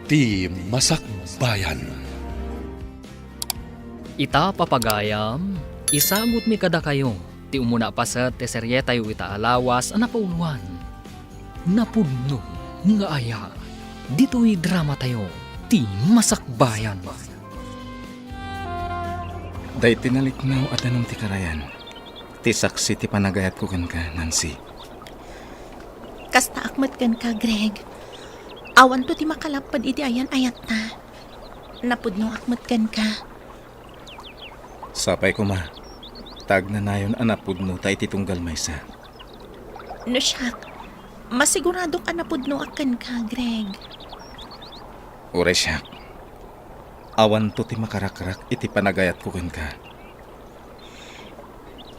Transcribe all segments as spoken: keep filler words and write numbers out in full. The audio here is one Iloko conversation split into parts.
Ti Masakbayan. Ita, papagayam, isagutmi kadakayo ti umuna a paset ti serietayo ita a lawas a napauloan, Napudno nga Aya. Ditoy dramatayo, Ti Masakbayan. Daytoy naliknaw a danum ti karayan, ti saksi ti panagayatko kenka, Nancy. Kastaak met kenka, Greg. Awanto ti makalapped iti ayan-ayatta. Napudnoak met kenka. Sapay koma, ta agnanayon a napudnota iti tunggal maysa. No siak, masiguradok a napudnoak kenka, Greg. Uray siak, awanto ti makarakrak iti panagayatko kenka.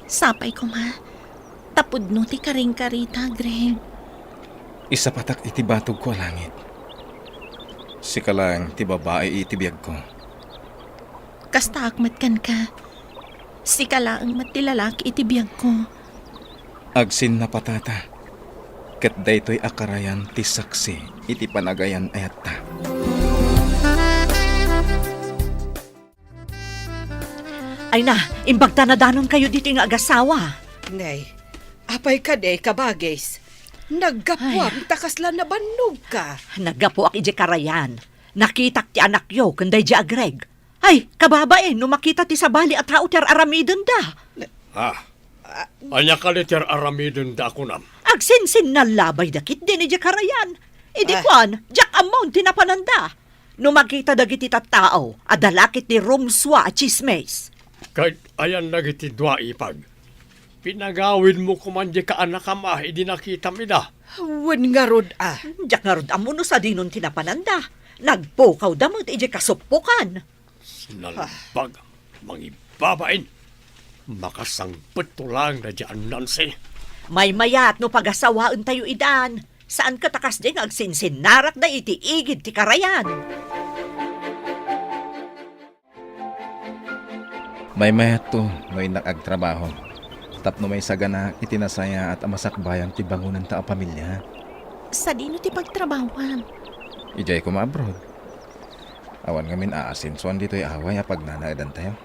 Sapay koma, ta pudno ti karingkarita, Greg. Isapatak iti batogko a langit. Sika laeng ti babai iti biagko. Kastaak met kenka. Sika laeng met ti lalaki iti biagko. Agsinnapatata, ket daytoy a karayan ti saksi iti panagayan-ayatta. Ay na, imbagta na danonkayo ditoy nga agasawa. Nay, apay kadi, kabagis? Naggapuam Ay. ta kasla nabannogka. Naggapuak idiay karayan. Nakitak ti anakyo ken daydiay a Greg. Ay, kababain, no makita ti sabali a tao ti ar-aramidenda. Ah, ania kadi ti ar-aramidenda a kunam? Agsinsinnal labay da ketdin idiay karayan. Idi Ah. kuan, diak ammon ti napananda. No makita dagiti tattao, adda la ketdi rumsua a tsismis. Ket ayan dagiti dua ipag? Pinagawidmo koman diay kaanakam a idi nakitam ida. Wen ngarud a. Diak ngarud ammo no sadinon ti napananda. Nagpukawda met idiay kasuppokan. Nalbag, mangibabain. Makasangpetto laeng daydiay a Nancy. Maymayat no pagasawaentayo idan. Saan ket a kasdi nga agsinsinnarakda iti igid ti karayan. Maymayatto no innak agtrabaho, tapno maisaganaak iti nasayaat a masakbayan ti bangonenta a pamilia. Sadino ti pagtrabahoam? Idiay koma abroad. Awan ngamin aasensoan ditoy away a pagnanaedantayo.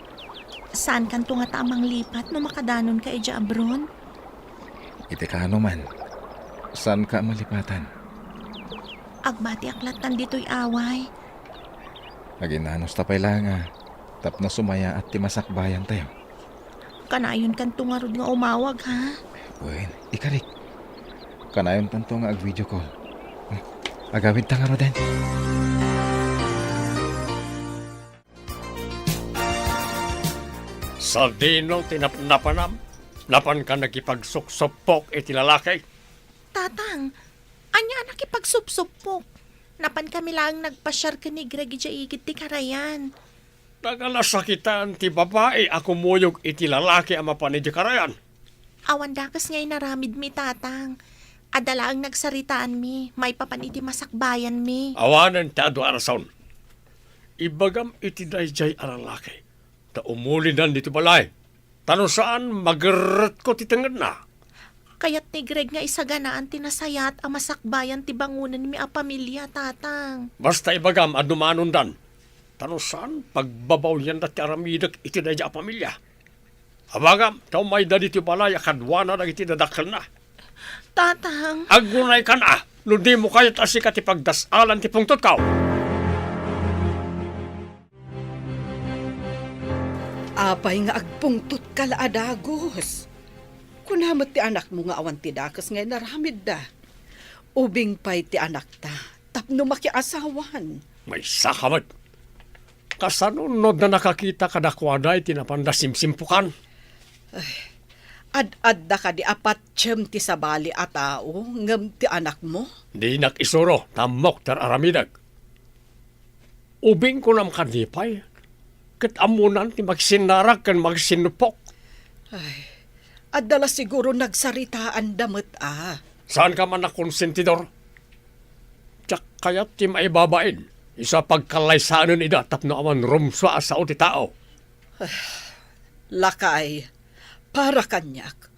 Saankanto ngata a manglipat no makadanonka idiay abroad? Iti kaano man, saanka a malipatan. Agbatiak lattan ditoy away. Aginanus ta pay laeng a tapno sumayaat ti masakbayantayo. Kanayonkanto ngarud nga umawag, ha? Wen, ikarik. Kanayontanto nga ag-video call. Agawidta ngaruden. Sadino ti napnapanam? Napanka nakipagsuksupok iti lalaki? Tatang, ania a nakipagsupsupok? Napankami laeng nagpasiar ken ni Greg idiay igid ti karayan. Naganasakitan ti babai a kumuyog iti lalaki a mapan idiay karayan. Awan dakes nga inaramidmi, Tatang. Adda laeng nagsaritaanmi maipapan iti masakbayanmi. Awanen ti adu a rason. Ibagam iti daydiay a lalaki, ta umulidan ditoy balay. Ta no saan, magerretko ti tengngedna. Kayat ni Greg nga isaganaan ti nasayaat a masakbayan ti bangonenmi a pamilia, Tatang. Basta ibagam a dumanondan. Ta no saan, pagbabawyanda ti aramidek iti daydiay a pamilia. Abagam, ta umayda ditoy balay a kaduana dagiti dadakkelna. Tatang. Agunaykan a, no dimo kayat a sika ti pagdas-alan ti pungtotko. Apay nga agpungtotka la a dagus? Kuna met ti anakmo nga awan ti dakes nga inaramidda. Ubing pay ti anakta tapno makiasawan. Maysaka met. Kasano no adda nakakita kadakuada iti napanda simsimpukan? Ay, ad-adda kadi a patiem ti sabali a tao ngem ti anakmo? Dinak isuro, ta ammok ti ar-aramidek. Ubing kunam kadi pay, ket ammonan ti maksinnarak ken maksinuppok. Ay, adda la siguro nagsaritaanda met a. Saanka man a konsentidor? Diak kayat ti maibabain, isu a pagkallaysaanen ida tapno awan rumsua a sao ti tao. Lakay, para kaniak,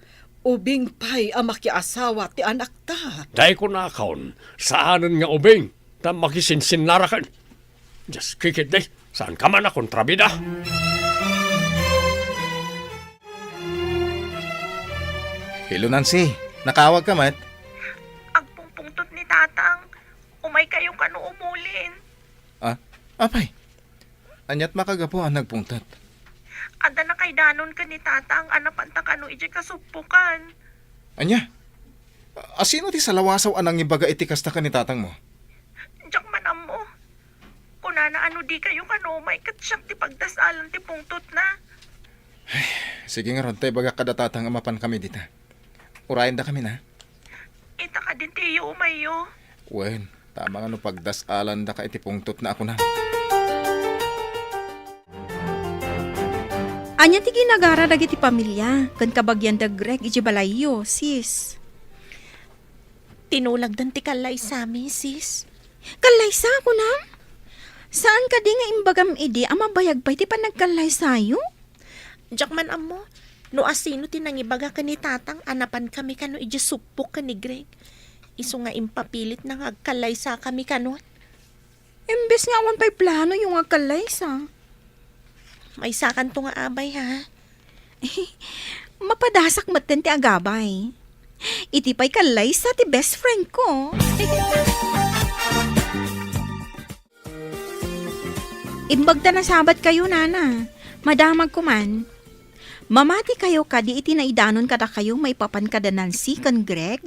ubing pay a makiasawa ti anakta. Dayta kunakon, saanen nga ubing. Ta makisinsinnaraken. Dios, kikiddi, saanka man a kontrabida. Hello, Nancy. Nakaawagka met? Agpungpungtot ni Tatang. Umaykayo kano umulin. Ah, apay. Ania't makagapu a nagpungtot? Adda nakaidanon ken ni Tatang a napanta kano idiay kasuppokan. Ania? A-, asino ti salawasaw a nangibaga iti kasta ken ni Tatangmo? Diak man ammo. Kunana a no dikayo kano umay ket siak ti pagdas-alan ti pungtotna. Sige ngarud, ta ibagak kada Tatang a mapankami dita. Urayendakami na. Ita kadin ti iyo umayyo. Wen, tama nga no pagdas-alandaka iti pungtotna a kunam. Ania ti ginagara dagiti pamilia ken kabagian da Greg idiay balayyo, sis? Tinulagdan ti kallaysami, sis. Kallaysa, kunam? Saan kadi nga imbagam idi a mabayag pay ti panagkallaysayo? Diak man ammo no asino ti nangibaga ken ni Tatang a napankami kano idiay suppok ken ni Greg. Isu nga impapilitna nga agkallaysakami kano. Imbes nga awan pay planoyo nga agkallaysa. Maysakanto nga abay, ha? Mapadasak metten ti agabay. Iti pay kallaysa ti best friend ko. Imbag ta nasabatkayo, nana. Madamagko man. Mamatikayo kadi iti naidanon kadakayo maipapan kada Nancy ken Greg?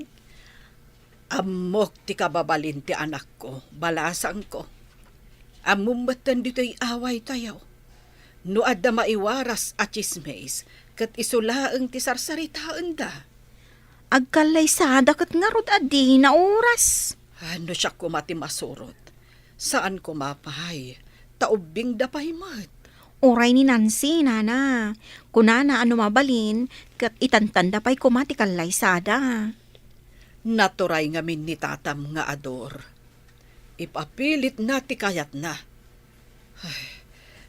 Ammok ti kababalin ti anakko, balasangko. Ammom metten ditoy awaytayo. No adda maiwaras a tsismis, ket isu laeng ti sarsaritaenda. Agkallaysada ket ngarud a dina oras. Ah, no siak koma ti masurot, saan koma pay, ta ubbingda pay met. Uray ni Nancy, nana. Kunana a no mabalin, ket itantanda pay koma ti kallaysada. Naturay ngamin ni tatam nga ador. Ipapilitna ti kayatna. Ay,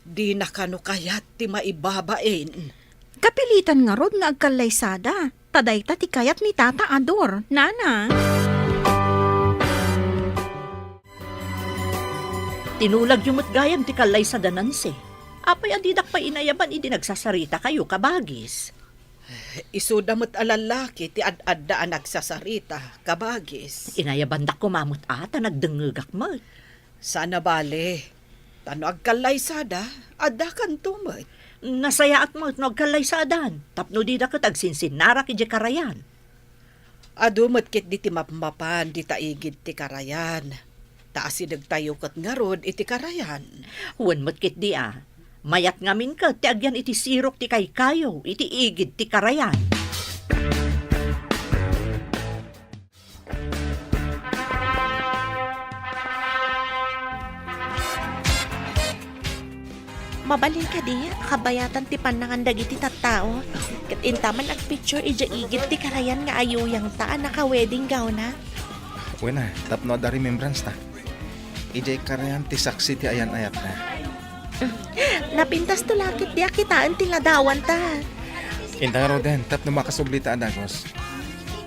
dina kano kayat ti maibabain. Kapilitan ngarud nga agkallaysada, ta dayta ti kayat ni Tata Ador, nana. Tinulagyo met gayam ti kallaysada, Nancy. Apay a didak pay inayaban idi nagsasaritakayo, kabagis? Isuda met a lallaki ti ad-adda a nagsasarita, kabagis. Inayabandak koma met a ta nagdengngegak met. Saan a bale. Ta no agkallaysada, addakanto met. Nasayaat met no agkallaysadan, tapno dida ket agsinsinnarak idiay karayan. Adu met ketdi ti mapmapan dita igid ti karayan. Ta asidegtayo ket ngarud iti karayan. Wen met ketdi a, mayat ngamin ket ti agyan iti sirok ti kaykayo iti igid ti karayan. Mabalin kadi a kabayatan ti pannangan dagiti tattao, ket inta man agpicture idiay igid ti karayan nga ayuyangta a naka-wedding gown-na? Wen a, tapno adda remembrance ta. Idiay karayan ti saksi ti ayan-ayatna. Napintasto la ketdi a kitaen ti ladawanta. Inta ngaruden, tapno makasublita a dagus.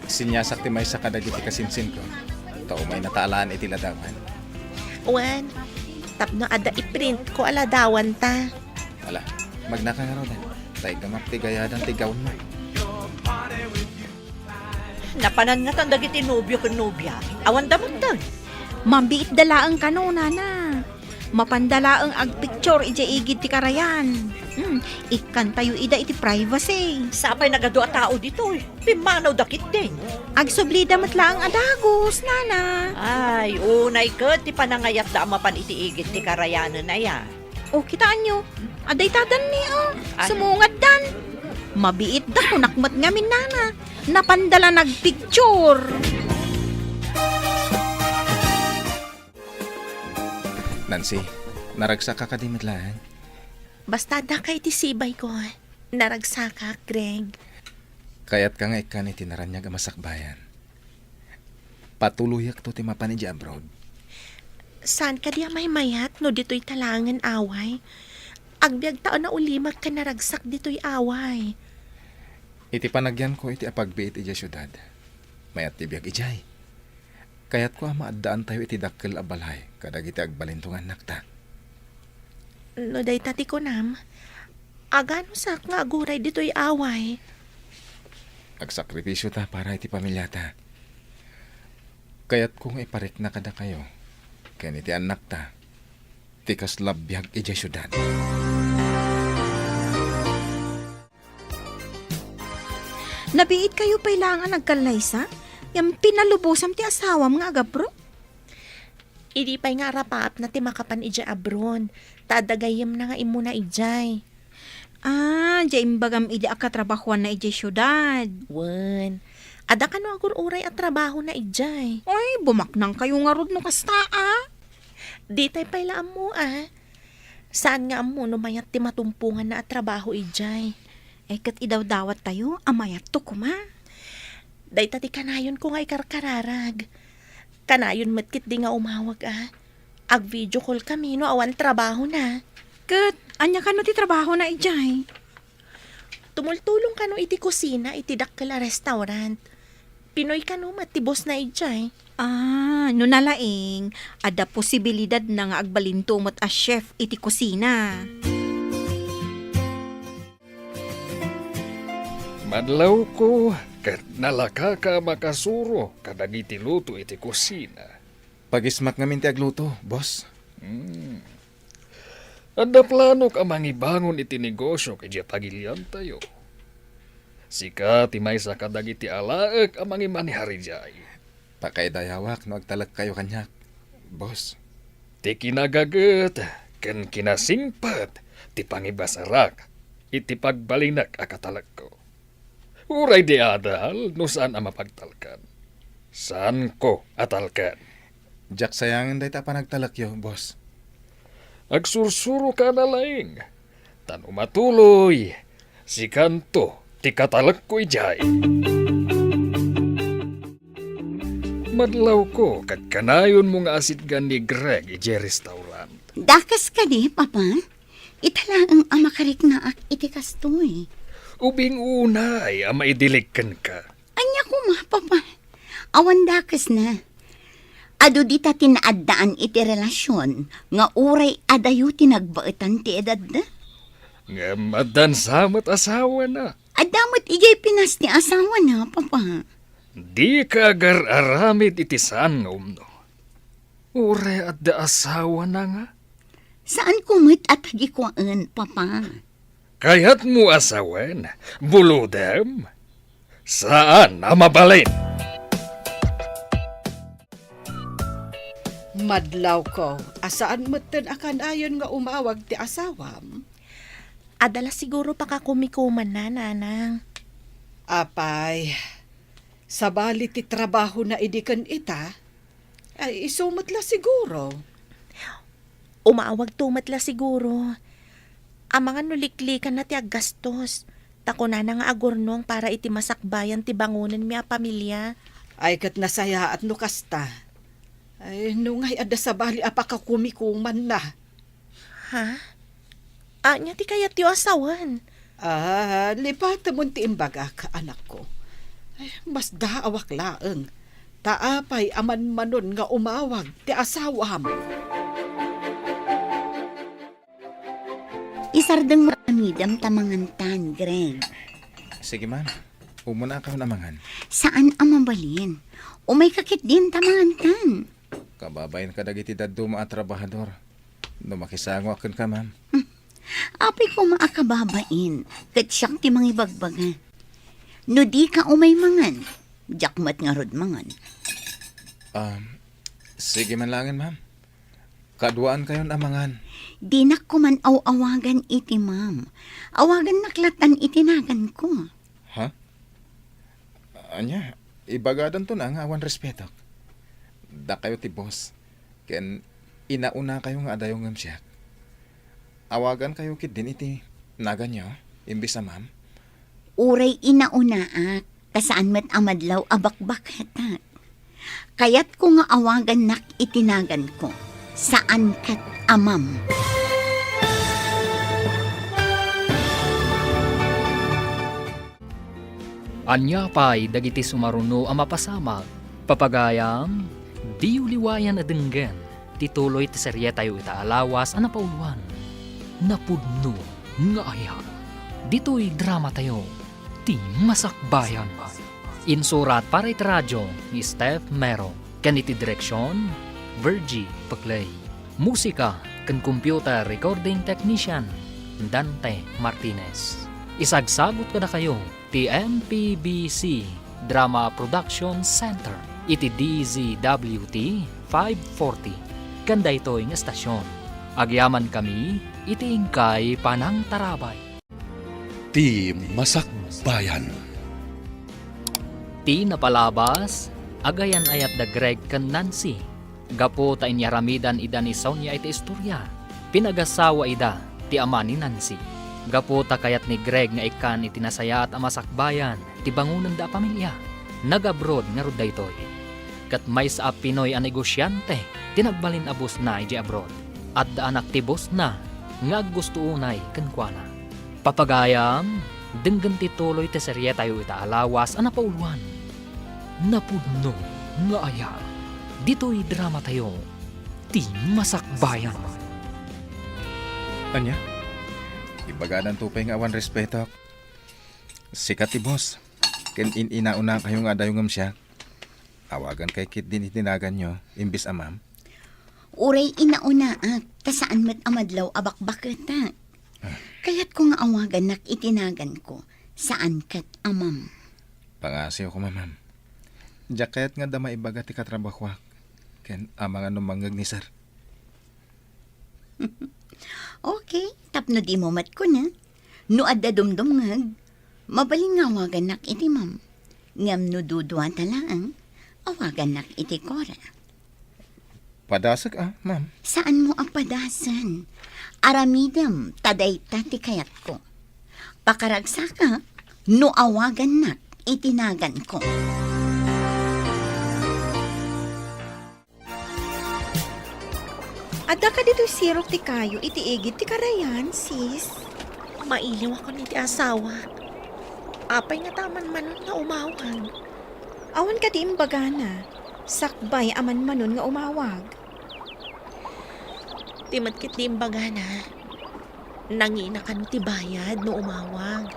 Sinyasak ti maysa kadagiti kasinsinko. Ta umaynata a laeng iti ladawan. Wen, tapno adda iprintko a ladawanta. Ala, magnaka ngaruden. Ta iggamak ti gayadan ti gownmo. Napanan ngatan dagiti nobio ken nobia. Awanda metten. Mabiitda laeng kano, nana. Mapanda laeng agpicture idiay igid ti karayan. Hmm, ikkantayo ida iti privacy. Sapay nagadu a tao ditoy. Pimmanawda ketdin. Agsublida met laeng a dagus, nana. Ay, unay ket ti panangayatda a mapan iti igid ti karayanen aya. O, kitaenyo, adda ita danni, o. Ay. Sumungaddan. Mabiitda, kunak met ngamin, nana. Napanda la nagpicture. Nancy, naragsakka kadi met laeng? Basta addaka iti sibayko, naragsakak, Greg. Kayatka nga ikkan iti naraniag a masakbayan. Patuloyakto ti mapan idiay abroad. Saan kadi a maymayat no ditoyta laengen away? Agbiagta a naulimek ken naragsak ditoy away. Iti panagyanko iti apagbiit idiay siudad, mayat ti biag idiay. Kayatko a maaddaantayo iti dakkel a balay kadagiti agbalinto nga annakta. No dayta ti kunam, aganusak nga aguray ditoy away. Agsakripisiota para iti pamiliata. Kayatko nga iparikna kadakayo ken iti annakta ti kasla biag idiay siudad. Nabiit kayo pay laeng a nagkallaysa? Ngem pinalubosam ti asawam nga agabro? Idi pay nga arapaapna ti makapan idiay abroad, ta adda gayyemna nga immuna idiay. Ah, diay imbagam idi a katrabahoanna idiay siudad. Wen, adda kano agur-uray a trabahona idiay. Ay, bumaknang kayo ngarud no kasta, a. Ditay pay la ammo, a. Saan nga ammo no mayat ti matumponganna a trabaho idiay. Ay, ket idawdawattayo a mayatto koma. Dayta ti kanayonko nga ikarkararag. Kanayon met ketdi nga umawag, a. Ag-video call kami no awan trabahona. Ket ania kano ti trabahona idiay? Tumultulong kano iti kusina iti dakkel a restaurant. Pinoy kano met ti bossna idiay. Ah, no nalaing, adda posibilidadna nga agbalinto met a chef iti kusina. Madlawko, ket nalakaka a makasuro kadagiti luto iti kusina. Pagismak ngamin ti agluto, boss. Hmm. Adda planok a mangibangon iti negosiok idiay pagiliantayo. Sika ti maysa kadagiti alaek a mangimanehar idiay. Pakaidayawak no agtalekkayo kaniak, boss. Ti kinagaget ken kinasingpet ti pangibasarak iti pagbalinek a katalekko. Uray di adal no saan a mapagtalkan. Saanko a talkan. Diak sayangen dayta a panagtalekyo, boss. Agsursuroka a nalaing. Tan umatuloy, sikanto ti katalekko idiay. Madlawko, ket kanayonmo nga asitgan ni Greg idiay restaurant. Dakes kadi, Papa? Ita laeng a makariknaak iti kastoy. Ubing unay a maidilig kenka. Ania koma, Papa? Awan dakesna. Adu dita ti naaddaan iti relasion nga uray adayo ti nagbaetan ti edadda. Ngem addan sa met asawana. Adda met idiay Pinas ti asawana, Papa. Dika agar-aramid iti saan nga umno. Uray adda asawana nga? Saanko met a tagikuaen, Papa. Kayatmo a sawen, bulodem? Saan a mabalin. Madlawko, a saan metten a kanayon nga umawag ti asawam? Adda la siguro pakakumikumanna, Nanang. Apay, sabali ti trabahona idi ken ita? Ay, isu met la siguro. Umawagto met la siguro. Amangan no liklikanna ti aggastos. Ta kunana nga agurnong para iti masakbayan ti bangonenmi a pamilia. Ay, ket nasayaat no kasta. Ay, no ngay adda sabali a pakakumikumanna. Ha? Ania ti kayatyo a sawen? Ah, lipatemon ti imbagak, anakko. Ay, masdaawak laeng. Ta apay a manmanon nga umawag ti asawam? Isardeng mo aramidem ta mangantan, Greg. Sige, ma'am. Umuna kayon a mangan. Saan a mabalin. Umayka ketdin ta mangantan. Kababain kadagiti dadduma a trabahador. No makisangoak kenka, ma'am. Hmm. Apay koma a kababain, ket siak ti mangibagbaga. No dika umay mangan, diak met ngarud mangan. Um, sige man laengen, ma'am. Kaduaan kayon a mangan. Dinak koman aw-awagan iti ma'am. Awagannak latan iti naganko. Ha? Ania, ibagadanto na nga awan respetok. Dakayo ti boss, ken inaunakayo nga adayo ngem siak. Awagankayo ketdin iti naganyo, imbes a ma'am. Uray inaunaak, ta saan met a madlaw a bakbaketak. Kayatko nga awagannak iti naganko, saan ket a ma'am. Ania pay dagiti sumaruno a mapasamak? Papagayam, Diyo liwayan a denggen ti tuloy ti serietayo ita a lawas a napauluan, Napudno nga Ayat. Ditoy dramatayo, Ti Masakbayan. Insurat para iti radio ni Steph Mero, ken iti direksion, Virgie Peclay. Musika ken computer recording technician, Dante Martinez. Isagsagut kadakayo ti M P B C Drama Production Center iti D Z W T five forty, ken daytoy nga estasion, agyamankami iti inkay panangtarabay. Ti Masakbayan. Ti napalabas, agayan-ayat da Greg ken Nancy. Gapu ta inyaramidan ida ni Sonia iti istoria, pinagasawa ida ti ama ni Nancy. Gapu ta kayat ni Greg nga ikkan iti nasayaat a masakbayan ti bangonenda a pamilia, nag-abroad ngarud daytoy. Ket maysa a Pinoy a negosiante ti nagbalin a boss-na idiay abroad. Adda anak ti boss-na nga aggusto unay kenkuana. Papagayam, denggen ti tuloy ti serietayo ita a lawas a napauluan, Napudno nga Ayat. Ditoy dramatayo, Ti Masakbayan. Ania? Ibagadanto pay nga awan respeto. Sika ti boss, ken in-inaunakayo nga adayo ngem siak. Awagankayo ketdin iti naganyo, imbes a ma'am. Uray inaunaak, ta saan met a madlaw a bakbaketak. Ah. Kayatko nga awagannak iti naganko, saan ket a ma'am. Pangasiwko, ma'am. Diak kayat nga adda maibaga ti katrabahoak, ken amangan no mangngeg ni sir. Okay, tapno dimo met kuna. No adda dumdumngeg, mabalin nga awagannak iti ma'am. Ngem no duduata laeng, awagannak iti Cora. Padasek a, ma'am. Saanmo a padasen. Aramidem ta dayta ti kayatko. Pakaragsaka no awagannak iti naganko. Adda kadi toy sirok ti kayo iti igid ti karayan, sis? Mailiwakon iti asawa. Apay ngata a manmanon nga umawag? Awan kadi imbagana. Sakbay a manmanon nga umawag. Ti met ketdi imbagana, nangina kano ti bayad no umawag.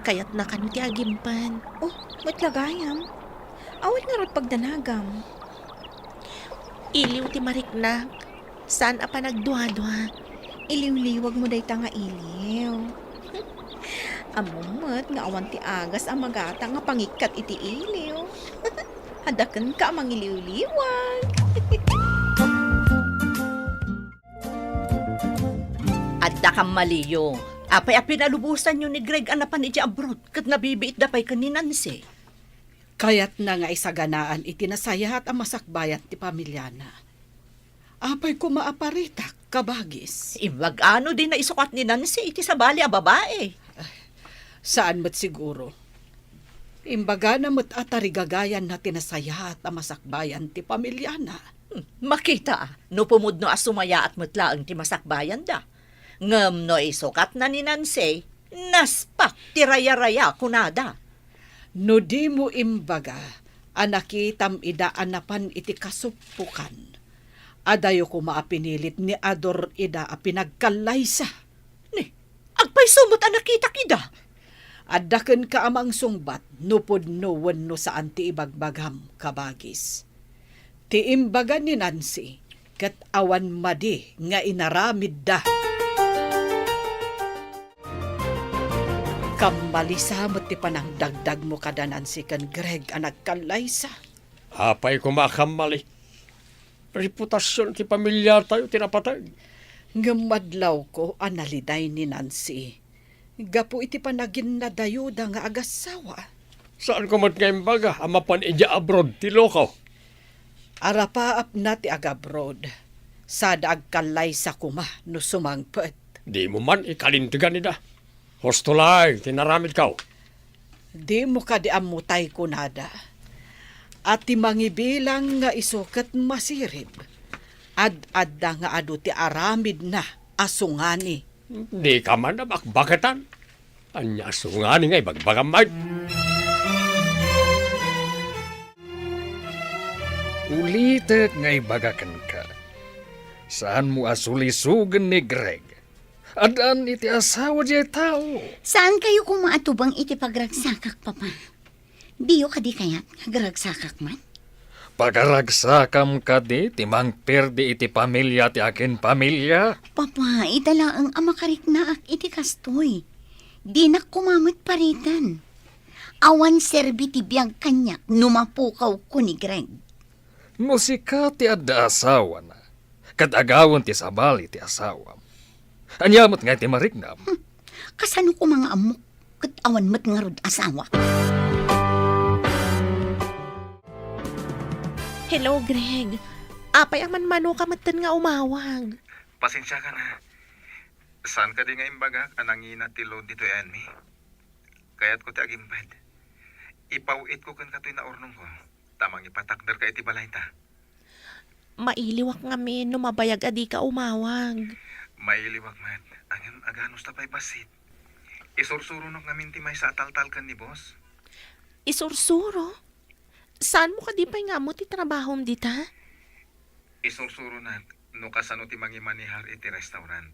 Kayatna kano ti agimpen. Oh, met la gayam. Awan ngarud pagdanagam. Iliw ti mariknak. Saan a panagduadua. Iliwliwagmo dayta nga iliw. Ammom met nga awan ti agas a magata nga pangikkat iti iliw. Adda kenka a mangiliwliwag. Adda kammaliyo. Apay a pinalubosanyo ni Greg a napan idiay abroad ket nabibiitda pay ken ni Nancy? Kayatna nga isaganaan iti nasayaat a masakbayan ti pamiliana. Apay koma a paritak, kabagis? Imbag-ano di naisukat ni Nancy iti sabali a babae? Saan met siguro. Imbagana met a tarigagayanna ti nasayaat a masakbayan ti pamiliana. Hmm, makita, no pumudno a sumayaat met laeng ti masakbayanda. Ngem no isukatna ni Nancy, naspak ti rayaraya, kunada. No dimo imbaga a nakitam ida a napan iti kasuppokan, adayo koma a pinilit ni Ador ida a pinagkallaysa. Ni, agpayso met a nakitak ida? Adda kenka a mangsungbat no pudno wenno saan ti ibagbagam, kabagis. Ti imbaga ni Nancy, ket awan madi nga inaramidda. Kammalisa met ti panangdagdagmo kada Nancy ken Greg a nagkallaysa. Apay koma a kammali? Reputasion ti pamiliatayo ti napateg. Ngem madlawko a naliday ni Nancy gapu iti panaginnadayuda nga agassawa. Saanko met nga imbaga a mapan idiay abroad ti loko? Arapaapna ti agabroad, sada agkallaysa koma no sumangpet. Dimo man ikalintegan ida. Husto laeng ti naramidko. Dimo kadi ammo tay kunada a ti mangibilang nga isu ket masirib, ad-adda nga adu ti aramidna a sungani. Dika man a bakbaketan. Ania a sungani nga ibagbagam met? Ulitek nga ibaga kenka, saanmo a sulisogen ni Greg. Addaan iti asawa diay tao. Saan kayo koma a tubeng iti pagragsakak, Papa? Diyo kadi kayat nga agragsakak man? Pagaragsakam kadi ti mangperdi iti pamilia ti akin pamilia? Papa, ita laeng a makariknaak iti kastoy. Dinak koma met pariten. Awan serbi ti biag kaniak no mapukawko ni Greg. No sika ti adda asawana, ket agawen ti sabali ti asawam, ania met ngay ti mariknam? Hmm. Kasano koma nga ammok ket awan met ngarud asawa? Hello, Greg. Apay a manmanoka metten nga umawag? Pasensiaka na. Saan kadi nga imbagak a nangina ti load ditoy ayanmi? Kayatko ti agimped. Ipaw-itko kenka toy naurnongko, ta mangipatakderka iti balayta. Mailiwak ngamin no mabayag a dika umawag. Mailiwak met, ngem aganusta pay bassit. Isursuronok ngamin ti maysa a taltal ken ni boss. Isursuro? Saanmo kadi pay nga ammo ti trabahom dita? Isursuronak no kasano ti mangimanehar iti restaurant.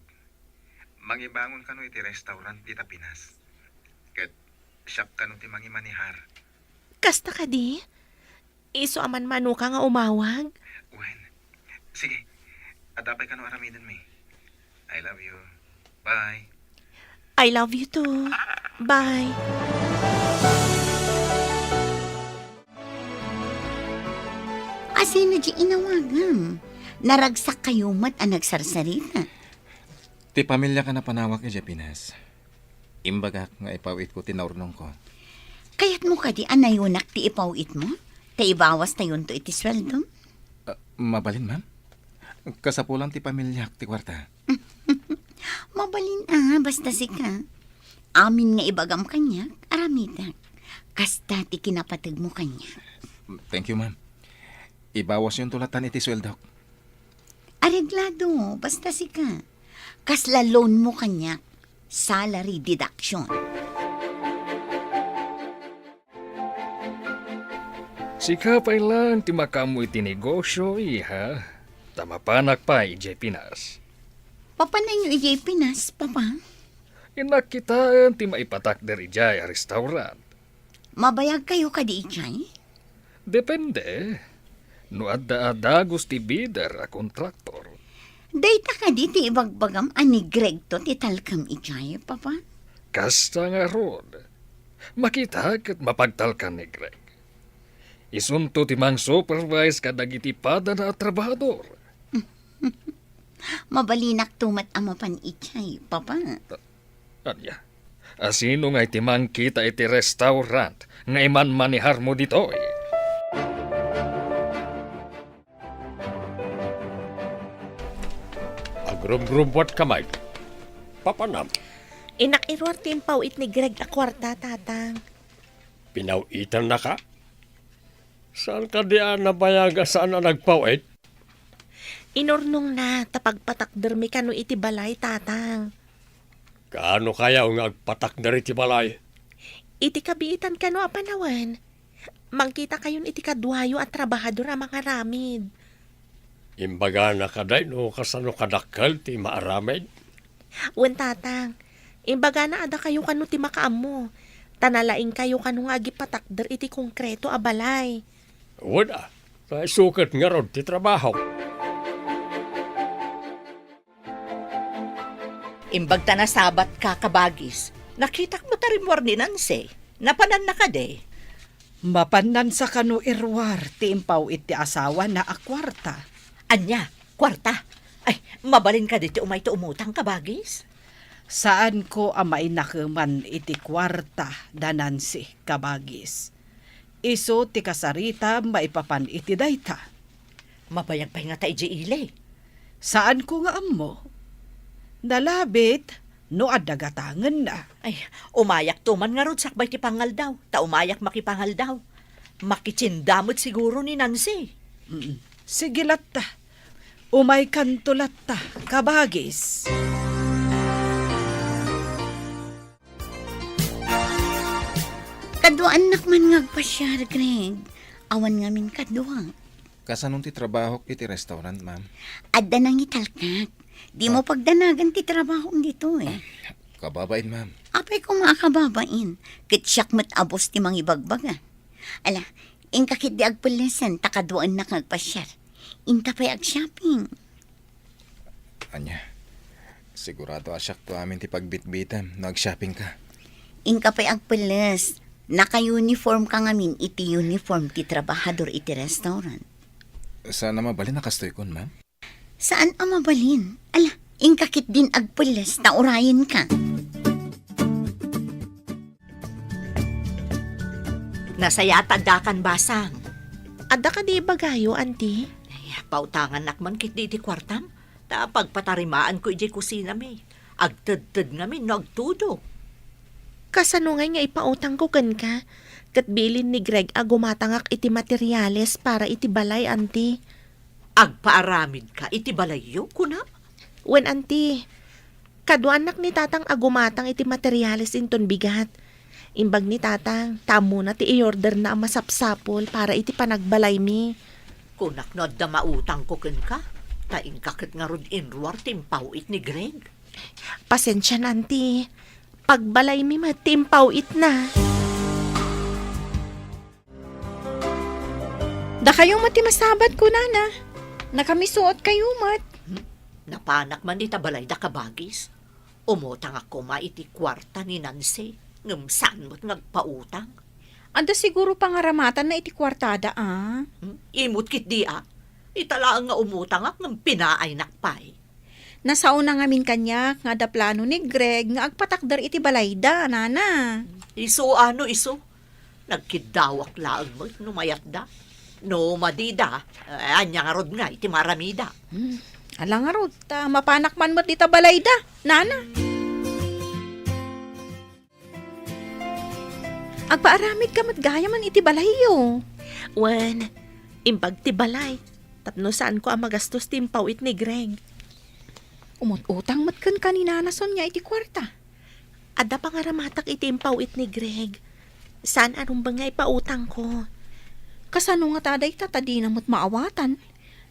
Mangibangon kano iti restaurant dita Pinas. Ket siak kano ti mangimanehar. Kasta kadi? Isu a manmanoka nga umawag? Wen. Sige. Adda pay kano aramidenmi. I love you. Bye. I love you too. Bye. Asino di inawagam? Naragsak kayo met a nagsarsarita. Ti pamiliak a napanawak idiay Pinas. Imbagak nga ipaw-itko ti naurnongko. Kayatmo kadi a nayunak ti ipaw-itmo? Ta ibawastayonto iti sueldom? Ah, mabalin, ma'am. Kasapulan ti pamiliak ti kuarta. Mabalin a, basta sika. Amin nga ibagam kaniak, aramidak. Kasta ti kinapategmo kaniak. Thank you, ma'am. Ibawasyonto latan iti sueldok. Areglado, basta sika. Kasla loan mo kaniak, salary deduction. Sika pay laeng ti makaammo iti negosio, iha. Ta mapanak pay idiay Pinas. Papananyo idiay Pinas, Papa? Innak kitaen ti maipatakder idiay a restaurant. Mabayag kayo kadi idiay? Depende. No adda a dagus ti bidder a kontraktor. Dayta kadi ti ibagbagam a ni Gregto ti talkem idiay, Papa? Kasta ngarud. Makita ket mapagtalkan ni Greg. Isunto ti mang-supervise kadagiti padana a trabahador. Mabalinakto met a mapan idiay, Papa. Ania, asino nga iti mangkita iti restaurant nga imanmaneharmo ditoy? Agrumrumbuat ka, Mike. Papanam? Innak iruar ti impaw-it ni Greg a kuarta, Tatang. Pinaw-itannaka? Saan kadi a nabayag a saan a nagpaw-it? Inurnongna ta pagpatakdermi kano iti balay, Tatang. Kaano kayaw nga agpatakder iti balay? Iti kabiitan kano a panawen, mangkita kayon iti kaduayo a trabahador a mangaramid. Imbagana kadi no kasano kadakkel ti maaramid? Wen, Tatang. Imbagana a dakayo kano ti makaammo, ta nalaingkayo kano nga agipatakder iti konkreto a balay. Wen a, ta isu ket ngarud ti trabahok. Imbag ta nasabatka, kabagis, nakitak met a rimmuar ni Nancy. Napananna kadi? Mapan Nancy kano iruar ti impaw-it ti asawana a kuarta. Ania? Kuarta? Ay, mabalin kadi ti umayto umutang, kabagis? Saanko a mainakeman iti kuarta da Nancy, kabagis. Isu ti kasaritam maipapan iti dayta. Mabayag pay ngata idiay ili? Saanko nga ammo. Nalabit no adda gatangenna. Ay, umayakto man ngarud sakbay ti pangaldaw, ta umayak makipangaldaw. Makitienda met siguro ni Nancy. Mm. Sige latta. Umaykanto latta, kabagis. Kaduaannak man nga agpasiar, Greg. Awan ngamin kadua. Kasanon ti trabahok iti restaurant, ma'am? Adda nangitalkak. Dimo Ah. pagdanagan ti trabahom ditoy. Kababain, ma'am. Apay koma a kababain, ket siak met a boss ti mangibagbaga. Ala, inka ketdi agpellesen ta kaduaennak nga agpasiar. Inta pay agshopping. Ania, sigurado a siakto amin ti pagbitbitem no agshoppingka. Inka pay agpelles. Naka-uniformka ngamin iti uniform ti trabahador iti restaurant. Saan a mabalin a kastoykon, ma'am? Saan a mabalin? Ala, inka ketdin agpelles ta urayenka. Nasayaat addakan, basang. Adda kadi ibagayo, anti? Ay, pautangannak man ketdi iti kuartam. Ta pagpatarimaanko idiay kusinami. Agtedted ngamin no agtudo. Kasano ngay nga ipautangko kenka? Ket bilin ni Greg a gumatangak iti materiales para iti balay, anti. Agpaaramidka iti balayyo, kuna? Wen, anti. Kaduanak ni Tatang a gumatang iti materiales inton bigat. Imbag ni Tatang, ta ammona ti i-orderna a masapsapul para iti panagbalaymi. Kunak no adda mautangko kenka, ta inka ket ngarud inruar ti impaw-it ni Greg. Pasensian, anti. Pagbalaymi met ti impaw-itna. Dakayo met ti masabat, kunana. Nakamisuot kayo met. Hmm? Napanak man ita balayda, kabagis. Umutangak koma iti kuarta ni Nancy, ngem saan met nga agpautang. Adda siguro pangaramatanna iti kuartada, a? Hmm? Imot ketdi, a? Ita laeng nga umutangak ngem pinaaynak pay. Nasaona ngamin kaniak nga adda plano ni Greg nga agpatakder iti balayda, nana. Isu a no isu? Nagkiddawak laeng met no mayatda. No madida, eh, ania ngarud ngay ti maaramida? Hmm, ala ngarud, ta mapanak man met dita balayda, nana. Agpaaramidka met gayamen iti balayyo. Wen, imbag ti balay, tapno saanko a magastos ti impaw-it ni Greg. Umut-utang met kenka ni Nana Sonia iti kuarta. Adda pangaramatak iti impaw-it ni Greg. Saan a rumbeng nga ipautangko. Kasano ngata dayta ta dina met maawatan?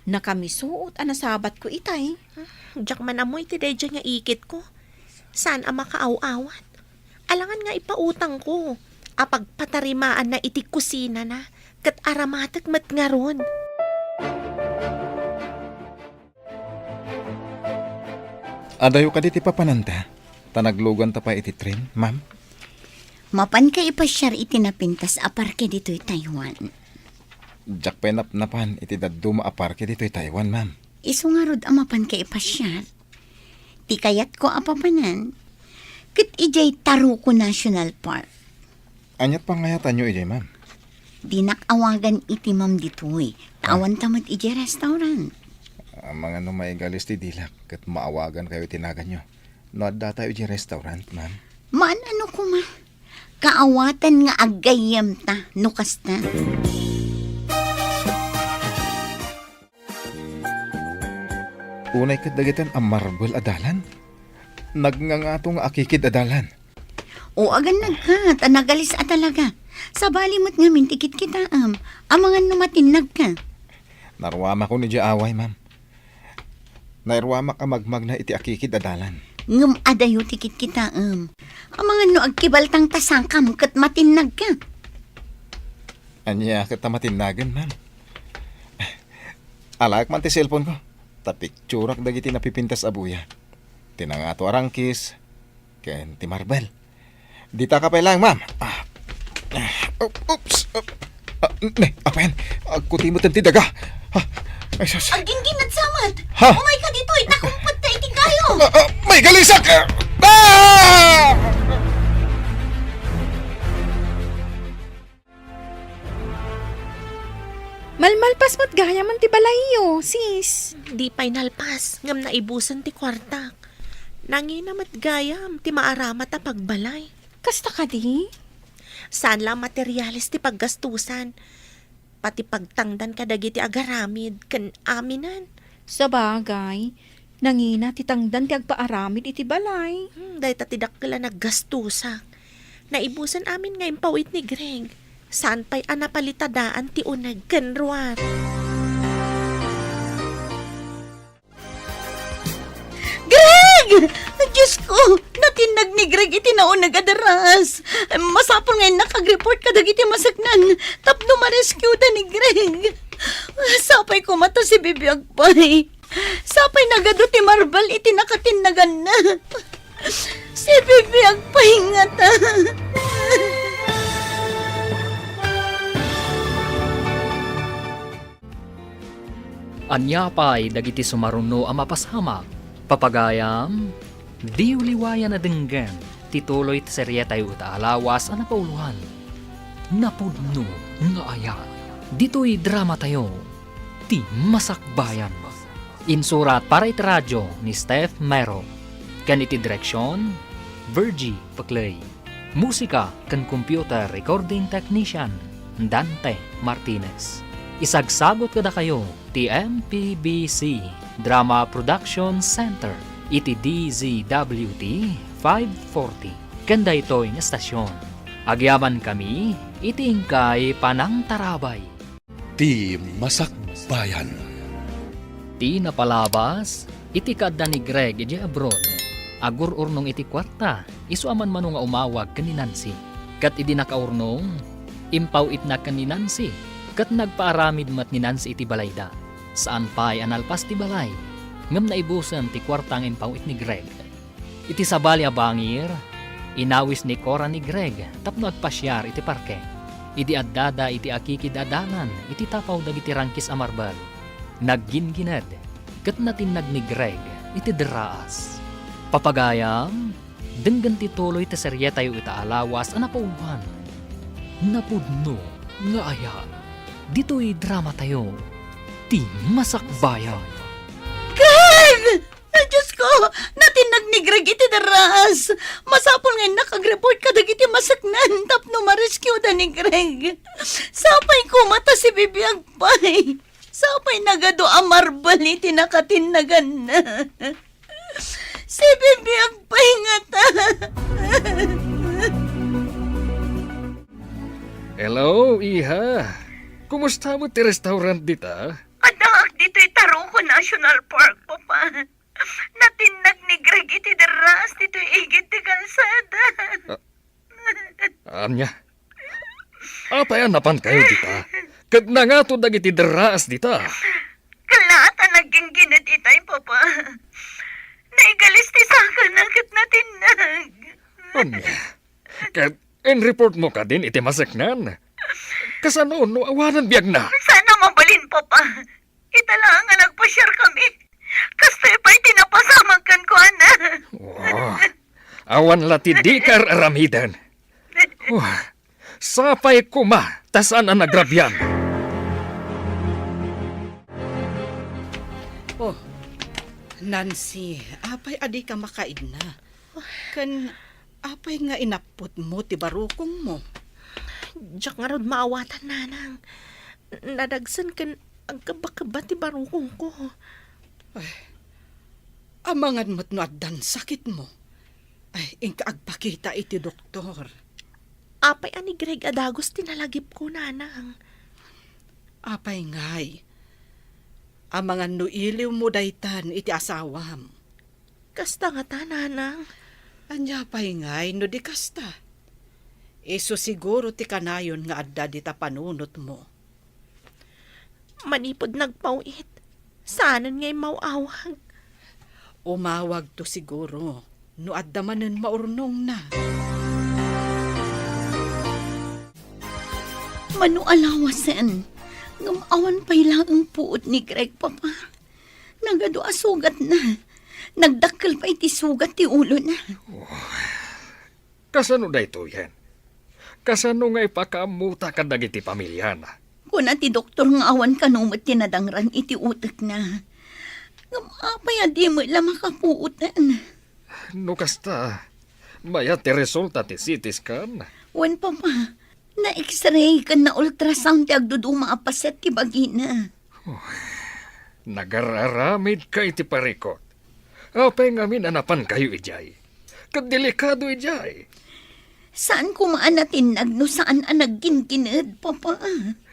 Nakamisuot a nasabatko itay. Ah, diak man ammo iti daydiay nga ikitko. Saan a makaaw-awat. Alangan nga ipautangko a pagpatarimaanna iti kusinana, ket aramatek met ngarud. Adayo kadi ti papananta, ta nagluganta pay iti tren, ma'am? Mapanka ipasiar iti napintas a parke ditoy Taiwan. Diak pay napnapan iti dadduma a parke ditoy Taiwan, ma'am. Isu ngarud a mapanka ipasiar. Ti kayatko a papanan, ket idiay Taruco National Park. Aniat pangayatanyo idiay, ma'am? Dinak awagan iti ma'am ditoy. Ta Ah. awanta met idiay restaurant. Amangan no maigalis ti dilak, ket maawagankayo iti naganyo. No addatayo idiay restaurant, ma'am? Maan-ano koma. Kaawatan nga aggayyemta no kasta. Unay ket dagiti a marbel a dalan. Nagngangato nga akikid a dalan. O, agannagka, ta nagalis a talaga. Sabali met ngamin ti kitkitaem. Amangan no matinnagka. Naruamakon idiay away, ma'am. Nairuamak a magmagna iti akikid a dalan. Ngem adayo ti kitkitaem. Amangan no agkibaltang ta sakam ket matinnagka. Ania ket ta matinnagen, ma'am? Alaek man ti cellphone ko. Ta picturak dagiti napipintas a buya. Ti nangato a rangkis, ken ti marbel. Ditaka pay laeng, ma'am. Ah. Ah, op-, oops. Op-, ah, ne, apayan. Agkuti met ti daga. Ah, ay, sus. Aggingginnad sa met. Ha? Umayka ditoy, ta kumpet ta iti kayo. Ah, ah, maigalisak! Ah! Malmalpas met gayamen ti balayyo, sis. Di pay nalpas, ngem naibusen ti kuartak. Nangina met gayam ti maaramat a pagbalay. Kasta kadi? Saan la a materiales ti paggastusan. Pati pagtangdan kadagiti agaramid ken aminen. Sabagay, nangina ti tangdan ti agpaaramid iti balay. Hmm, dayta ti dakkel a naggastusak. Naibusen amin nga impaw-it ni Greg. Saan pay a napalitadaan ti uneg ken ruar. Diyos ko, natinnag ni Greg iti nauneg a deras. Masapul nga innak agreport kadagiti maseknan tapno ma-rescueda ni Greg. Sapay koma ta sibibiag pay. Sapay nagadu ti marbel iti nakatinnaganna. Sibibiag pay ngata. Ania pay dagiti sumaruno a mapasamak? Papagayam, diyo liwayan a denggen ti tuloy ti serietayo ita a lawas a napauloan, Napudno nga Ayat. Ditoy dramatayo, Ti Masakbayan. Insurat para iti radio ni Steph Mero, ken iti direksion, Virgie Peclay. Musika ken computer recording technician, Dante Martinez. Isagsagut kadakayo ti M P B C Drama Production Center iti D Z W T five forty ken daytoy nga estasion. Agyamankami iti inkay panangtarabay. Ti Masakbayan. Ti napalabas, iti kaadda ni Greg idiay abroad, agur-urnong iti kuarta, isu a manmano nga umawag ken ni Nancy. Ket idi nakaurnong, impaw-itna ken ni Nancy, ket nagpaaramid met ni Nancy iti balayda. Saan pay a nalpas ti balay, ngem naibusen ti kuarta nga impaw-it ni Greg. Iti sabali a bangir, inawis ni Cora ni Greg tapno agpasiar iti parke. Idi addada iti akikid a dalan iti tapaw dagiti rangkis a marbel, naggingined ket natinnag ni Greg iti derraas. Papagayam, denggen ti tuloy ti serietayo ita a lawas a napauloan, Napudno nga Ayat. Ditoy dramatayo, Ti Masakbayan. Greg! Ay, Diyos ko! Natinnag ni Greg iti derraas! Masapul nga innak agreport kadagiti maseknan tapno ma-rescueda ni Greg. Sapay koma ta sibibiag pay. Sapay nagadu a marbel iti nakatinnaganna. Sibibiag pay ngata. Hello, iha. Kumusta met ti restaurant dita? Addaak ditoy Taruco National Park, Papa. Natinnag ni Greg iti derraas ditoy igid ti kalsada. Ah, ania? Apay a napankayo dita? Ket nangato dagiti derraas dita? Kalaat a naggingined itay, Papa. Naigalis ti sakana ket natinnag. Ania? Ket inreport mo kadin iti maseknan? Kasano no awanan biagna? Saan a mabalin, Papa. Ita laeng nga nagpasiar kami. Kastoy pay ti napasamak kenkuana. Oh, awan la ti dika ar-aramiden. Oh, sapay koma ta saan a nagrabian. Oh, Nancy, apay a dika makaidna? Ken apay nga inapputmo ti barukongmo? Diak ngarud maawatan, Nanang. Nadagsen ken agkebba-kebba ti barukongko. Ay, amangan met no addan sakitmo. Ay, inka agpakita iti doktor. Apay a ni Greg a dagus ti nalagipko, Nanang? Apay ngay? Amangan no iliwmo daytan iti asawam. Kasta ngata, Nanang. Ania pay ngay no di kasta? Isu siguro ti kanayon nga adda dita panunotmo. Manipud nagpaw-it, saanen nga immaw-awag. Umawagto siguro no adda manen maurnongna. Mano a lawasen, ngem awan pay laeng puot ni Greg, Papa. Nagadu a sugatna. Nagdakkel pay ti sugat ti ulona. Kasano daytoyen? Kasano nga ipakaammota kadagiti pamiliana? Kuna ti doktor nga awan kano met ti nadangran iti utekna. Ngem apay a di met la makapuoten? No kasta, mayat ti resulta ti C T scan? Wen, Papa. Na-X-ray ken na-ultrasound ti agduduma a paset ti bagina. Oh, nagar-aramidka iti parikut. Apay ngamin a napankayo idiay? Ket delikado idiay. Saan koma a natinnag no saan a naggingined, Papa.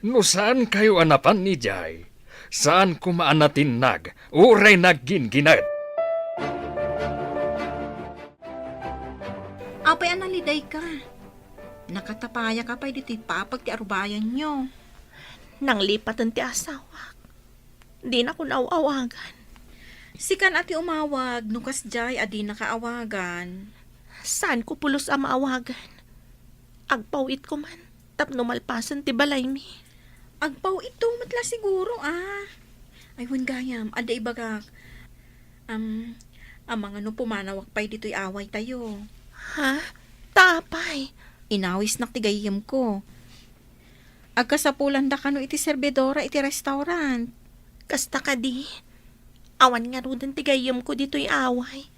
No saankayo a napan idiay, saan koma a natinnag uray naggingined. Apay a nalidayka? Nakatapayaka pay ditoy papag ti arubayanyo. Nanglipaten ti asawak. Dinakon aw-awagan. Sikan a ti umawag no kasdiay a dinaka awagan. Saanko pulos a maawagan. Agpaw-itko man tapno malpasen ti balaymi. Agpaw-itto met la siguro, a. Ay, wen gayam, adda ibagak. Am, amangan no pumanawak pay ditoy awaytayo. Ha? Ta apay? Inawisnak ti gayyemko. Agkasapulandaka no iti serbidora iti restaurant. Kasta kadi? Awan ngaruden ti gayyemko ditoy away.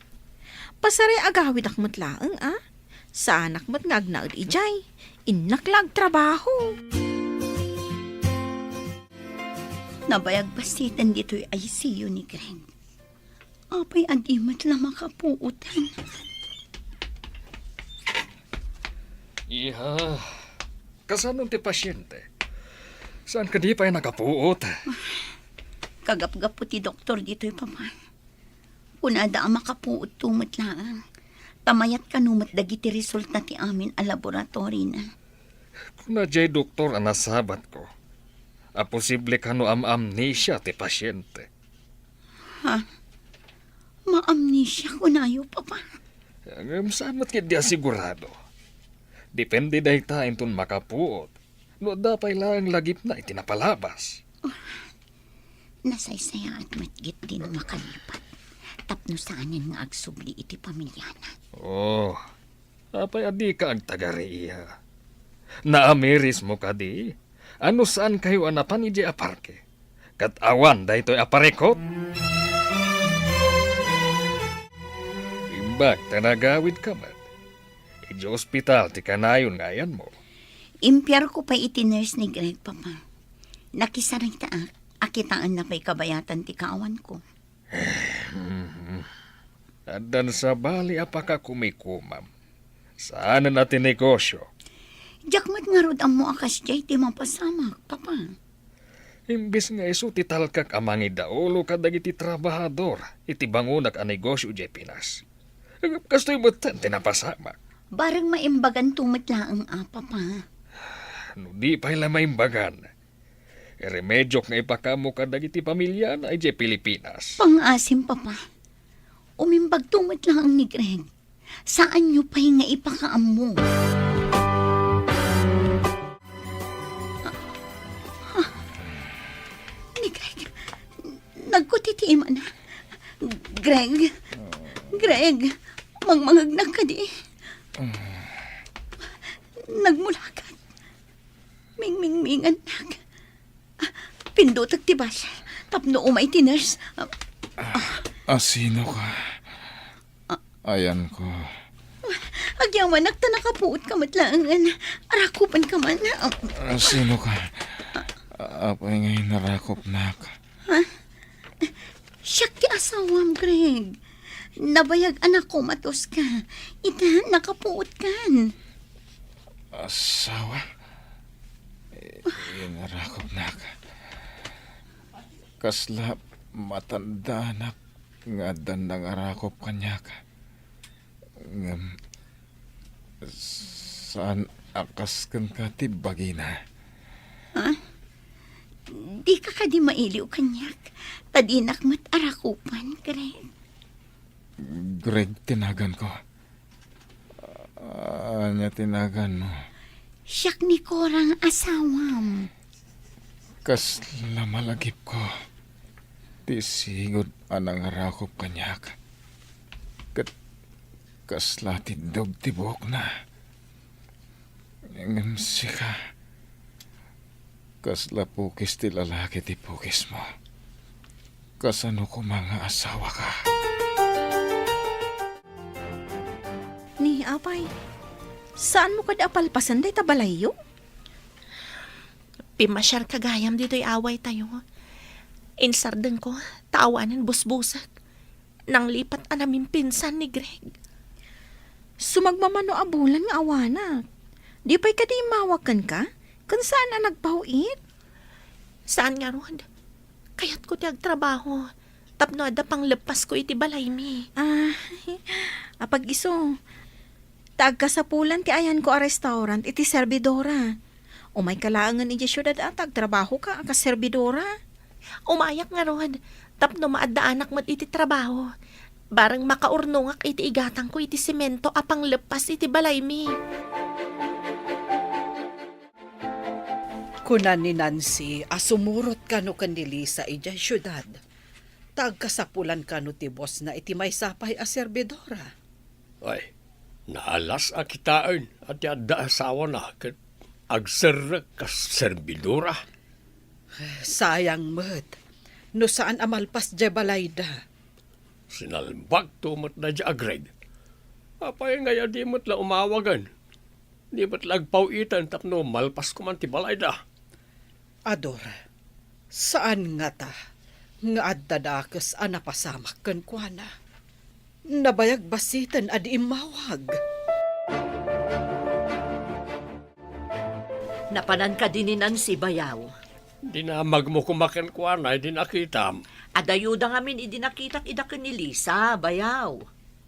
Pasaray agawidak met laeng, a? Saanak met nga agnaed idiay. Innak la agtrabaho. Nabayag basiten ditoy I C U ni Greg. Apay a di met la makapuotan? Iha, kasano ti pasyente? Saan kadi pay nakapuot? Kagapgapu ti doktor ditoy, Papa. Kunada a makapuotto met laeng. Ta mayat kano met dagiti resulta ti amin a laboratory na. Kuna jay doktor a nasabatko a posible kano am-amnesia ti pasyente. Ha? Maamnesia kunayo, Papa? Ngem saan met ketdi a sigurado. Depende dayta inton makapuot no adda pay laeng lagipna iti napalabas. Nasaysayaat met ketdi no makalipat tapno saanen nga agsubli iti pamiliana. Oh, apay a dika agtagari, iha? Naamirismo kadi? Ano saankayo a napan idiay a parke? Ket awan daytoy a parikut? Imbag ta nagawidka met. Idiay ospital ti kanayon nga ayanmo. Impiarko pay iti nurse ni Greg, Papa. Nakisaritaak a kitaenna pay kabayatan ti kaawanko. Addan sabali a pakakumikomam. Saanen a ti negosio. Diak met ngarud ammo a kasdiay ti mapasamak, Papa. Imbes nga isu ti talkak a mangidaulo kadagiti trabahador iti bangonak a negosio idiay Pinas. Kastoy metten ti napasamak. Bareng maimbaganto met laeng a, Papa. No di pay la maimbagan, iremediok nga ipakaammo kadagiti pamiliana idiay Pilipinas. Pangngaasim, Papa. Umimbagto met laeng ni Greg. Saanyo pay nga ipakaammo. Ah, ah, ni Greg, nagkutitiiman. Greg, Greg, mangmangegnak kadi. Nagmulakat. Mingmingmingannak. Ah, pindutek ti bus tapno umay ti nurse. Ah, Ah, sino ka? Ah. Ayanko. Agyamanak ta nakapuot ka met laengen. Arakupan ka man. Ah. Ah, sino ka? Apay nga inarakupnak? Ha? Siak ti asawam, Greg. Nabayag a nakomatos ka. Ita, nakapuot kan. Asawa? I-, inarakupnak. Kasla matandaanak nga addan nangarakup kaniak. Ngem, saan a kas kenka ti bagina. Ha? Dika kadi mailiw kaniak, ta dinak met arakupan, Greg. Greg ti naganko. Ania ti naganmo? Siak ni Cora nga asawam. Kasla malagipko ti sigud a nangarakup kaniak. Ket kasla tiddog ti buokna. Ngem sika, kasla pukis ti lalaki ti pukismo. Kasano koma nga asawaka? Ni, apay, saanmo kadi a palpasen dayta balayyo? Pimmasiarka gayam ditoy awaytayo. Insardengko, ta awanen busbusek. Nanglipat a namimpinsan ni Greg. Sumagmamano a bulan nga awanak. Di pay kadi immawag kenka? Ken saan a nagpaw-it? Saan ngarud. Kayatko ti agtrabaho tapno adda pangleppasko iti balaymi. Ah, apag-isu. Ta agkasapulan ti ayanko a restaurant iti serbidora. Umayka laengen idiay siudad a ta agtrabahoka a kas serbidora. Umayak ngarud, tapno maaddaanak met iti trabaho. Bareng makaurnongak iti igatangko iti semento a pangleppas iti balaymi. Kuna ni Nancy a sumurot kano ken ni Lisa idiay siudad, ta agkasapulan kano ti bosna iti maysa pay a serbidora. Ay, naalas a kitaen a ti adda asawana ket agserrek kas serbidora. Sayang met, no saan a malpas diay balayda. Sinalbagto met daydiay a Greg. Apay ngay a di met la umawagen? Di met la agpaw-iten tapno malpas koman ti balayda. Ador, saan ngata nga adda dakes a napasamak kenkuana. Nabayag bassiten a di immawag. Napanan kadi ni Nancy, bayaw? Dinamagmo koma kenkuana idi nakitam. Adayuda ngamin idi nakitak ida ken ni Lisa, bayaw.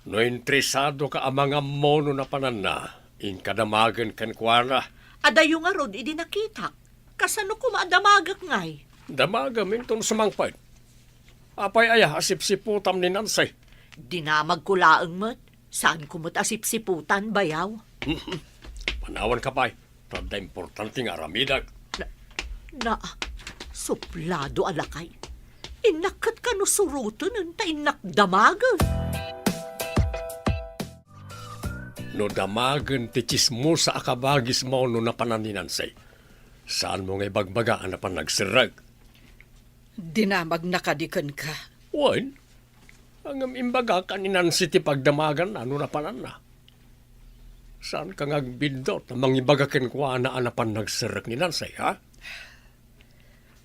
No interesado ka a mangammo no napananna, inka damagen kenkuana. Adayo ngarud idi nakitak. Kasano koma a damagek ngay? Damagem inton sumangpet. Apay aya a sipsiputam ni Nancy? Dinamagko laeng met. Saanko met a sipsiputan, bayaw. Panawanka pay. Ta adda importante nga aramidek. Na, na, suplado a lakay. Innak ket kano suroten ta innak damagen. No damagen ti tsismosa a kabagismo no napanan ni Nancy, saanmo nga ibagbaga a napan nagserrek? Dinamagna kadi kenka? Wen, ngem imbagak a ni Nancy ti pagdamaganna no napananna. Saanka nga agbiddut a mangibaga kenkuana a napan nagserrek ni Nancy, ha?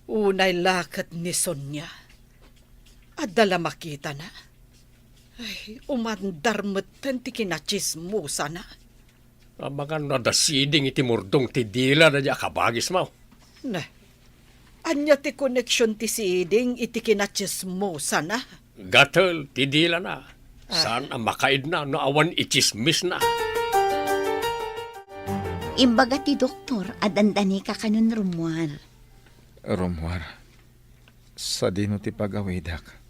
Unay la ket ni Sonia. Adda la makitana. Ay, umandar metten ti kinatsismosana. Amangan no adda siding iti murdong ti dila daydiay a kabagismo. Ne, ania ti koneksion ti siding iti kinatsismosana? Gatel ti dilana. Ah. Saan a makaidna no awan itsismisna. Imbaga ti doktor a dandanika kanon rummuar. Rummuar, sadino ti pagawidak?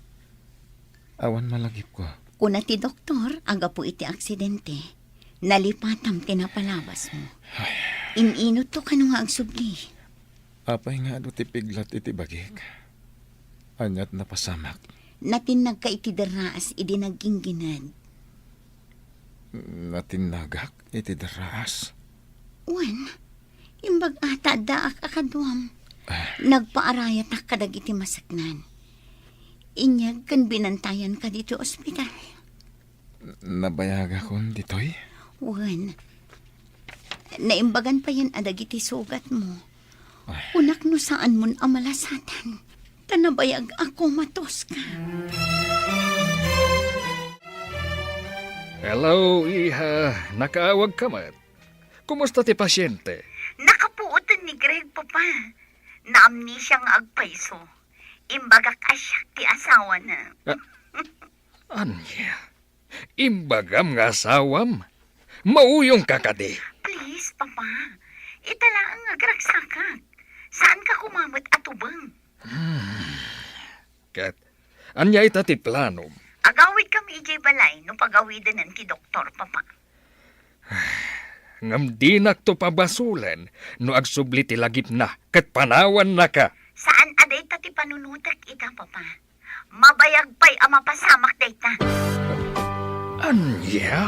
Awan malagipko. Kuna ti doktor a gapu iti aksidente, nalipatam ti napalabasmo. Ay. In-inutto kano nga agsubli. Apay nga adu ti piglat iti bagik? Aniat napasamak? Natinnagka iti derraas idi nagginggined. Natinnagak iti derraas? Wen, imbag-a ta addaak a kaduam. Ah. Nagpaarayatak kadagiti maseknan. Inyag ken binantayanka ditoy ospital. Nabayagakon ditoy? Wen, naimbagan payen a dagiti sugatmo. Ay. Kunak no saanmon a malasatan, ta nabayag a komatos ka. Hello, iha. Nakaawag ka met. Kumusta ti pasyente? Nakapuoten ni Greg, Papa. Naamnesia nga agpayso. Imbagak a siak ti asawana. Ah, ania? Imbagam nga asawam? Mauyongka kadi? Please, Papa. Ita laeng nga agragsakak. Saanka koma met a tubeng. Hmm. Ket, ania ita ti planom? Agawidkami idiay balay no pagawidenen ti doktor, Papa. Ngem dinakto pabasolen no agsubli ti lagipna ket panawannaka. Saan a dayta ti panunotek ita, Papa. Mabayag pay a mapasamak dayta. Ania?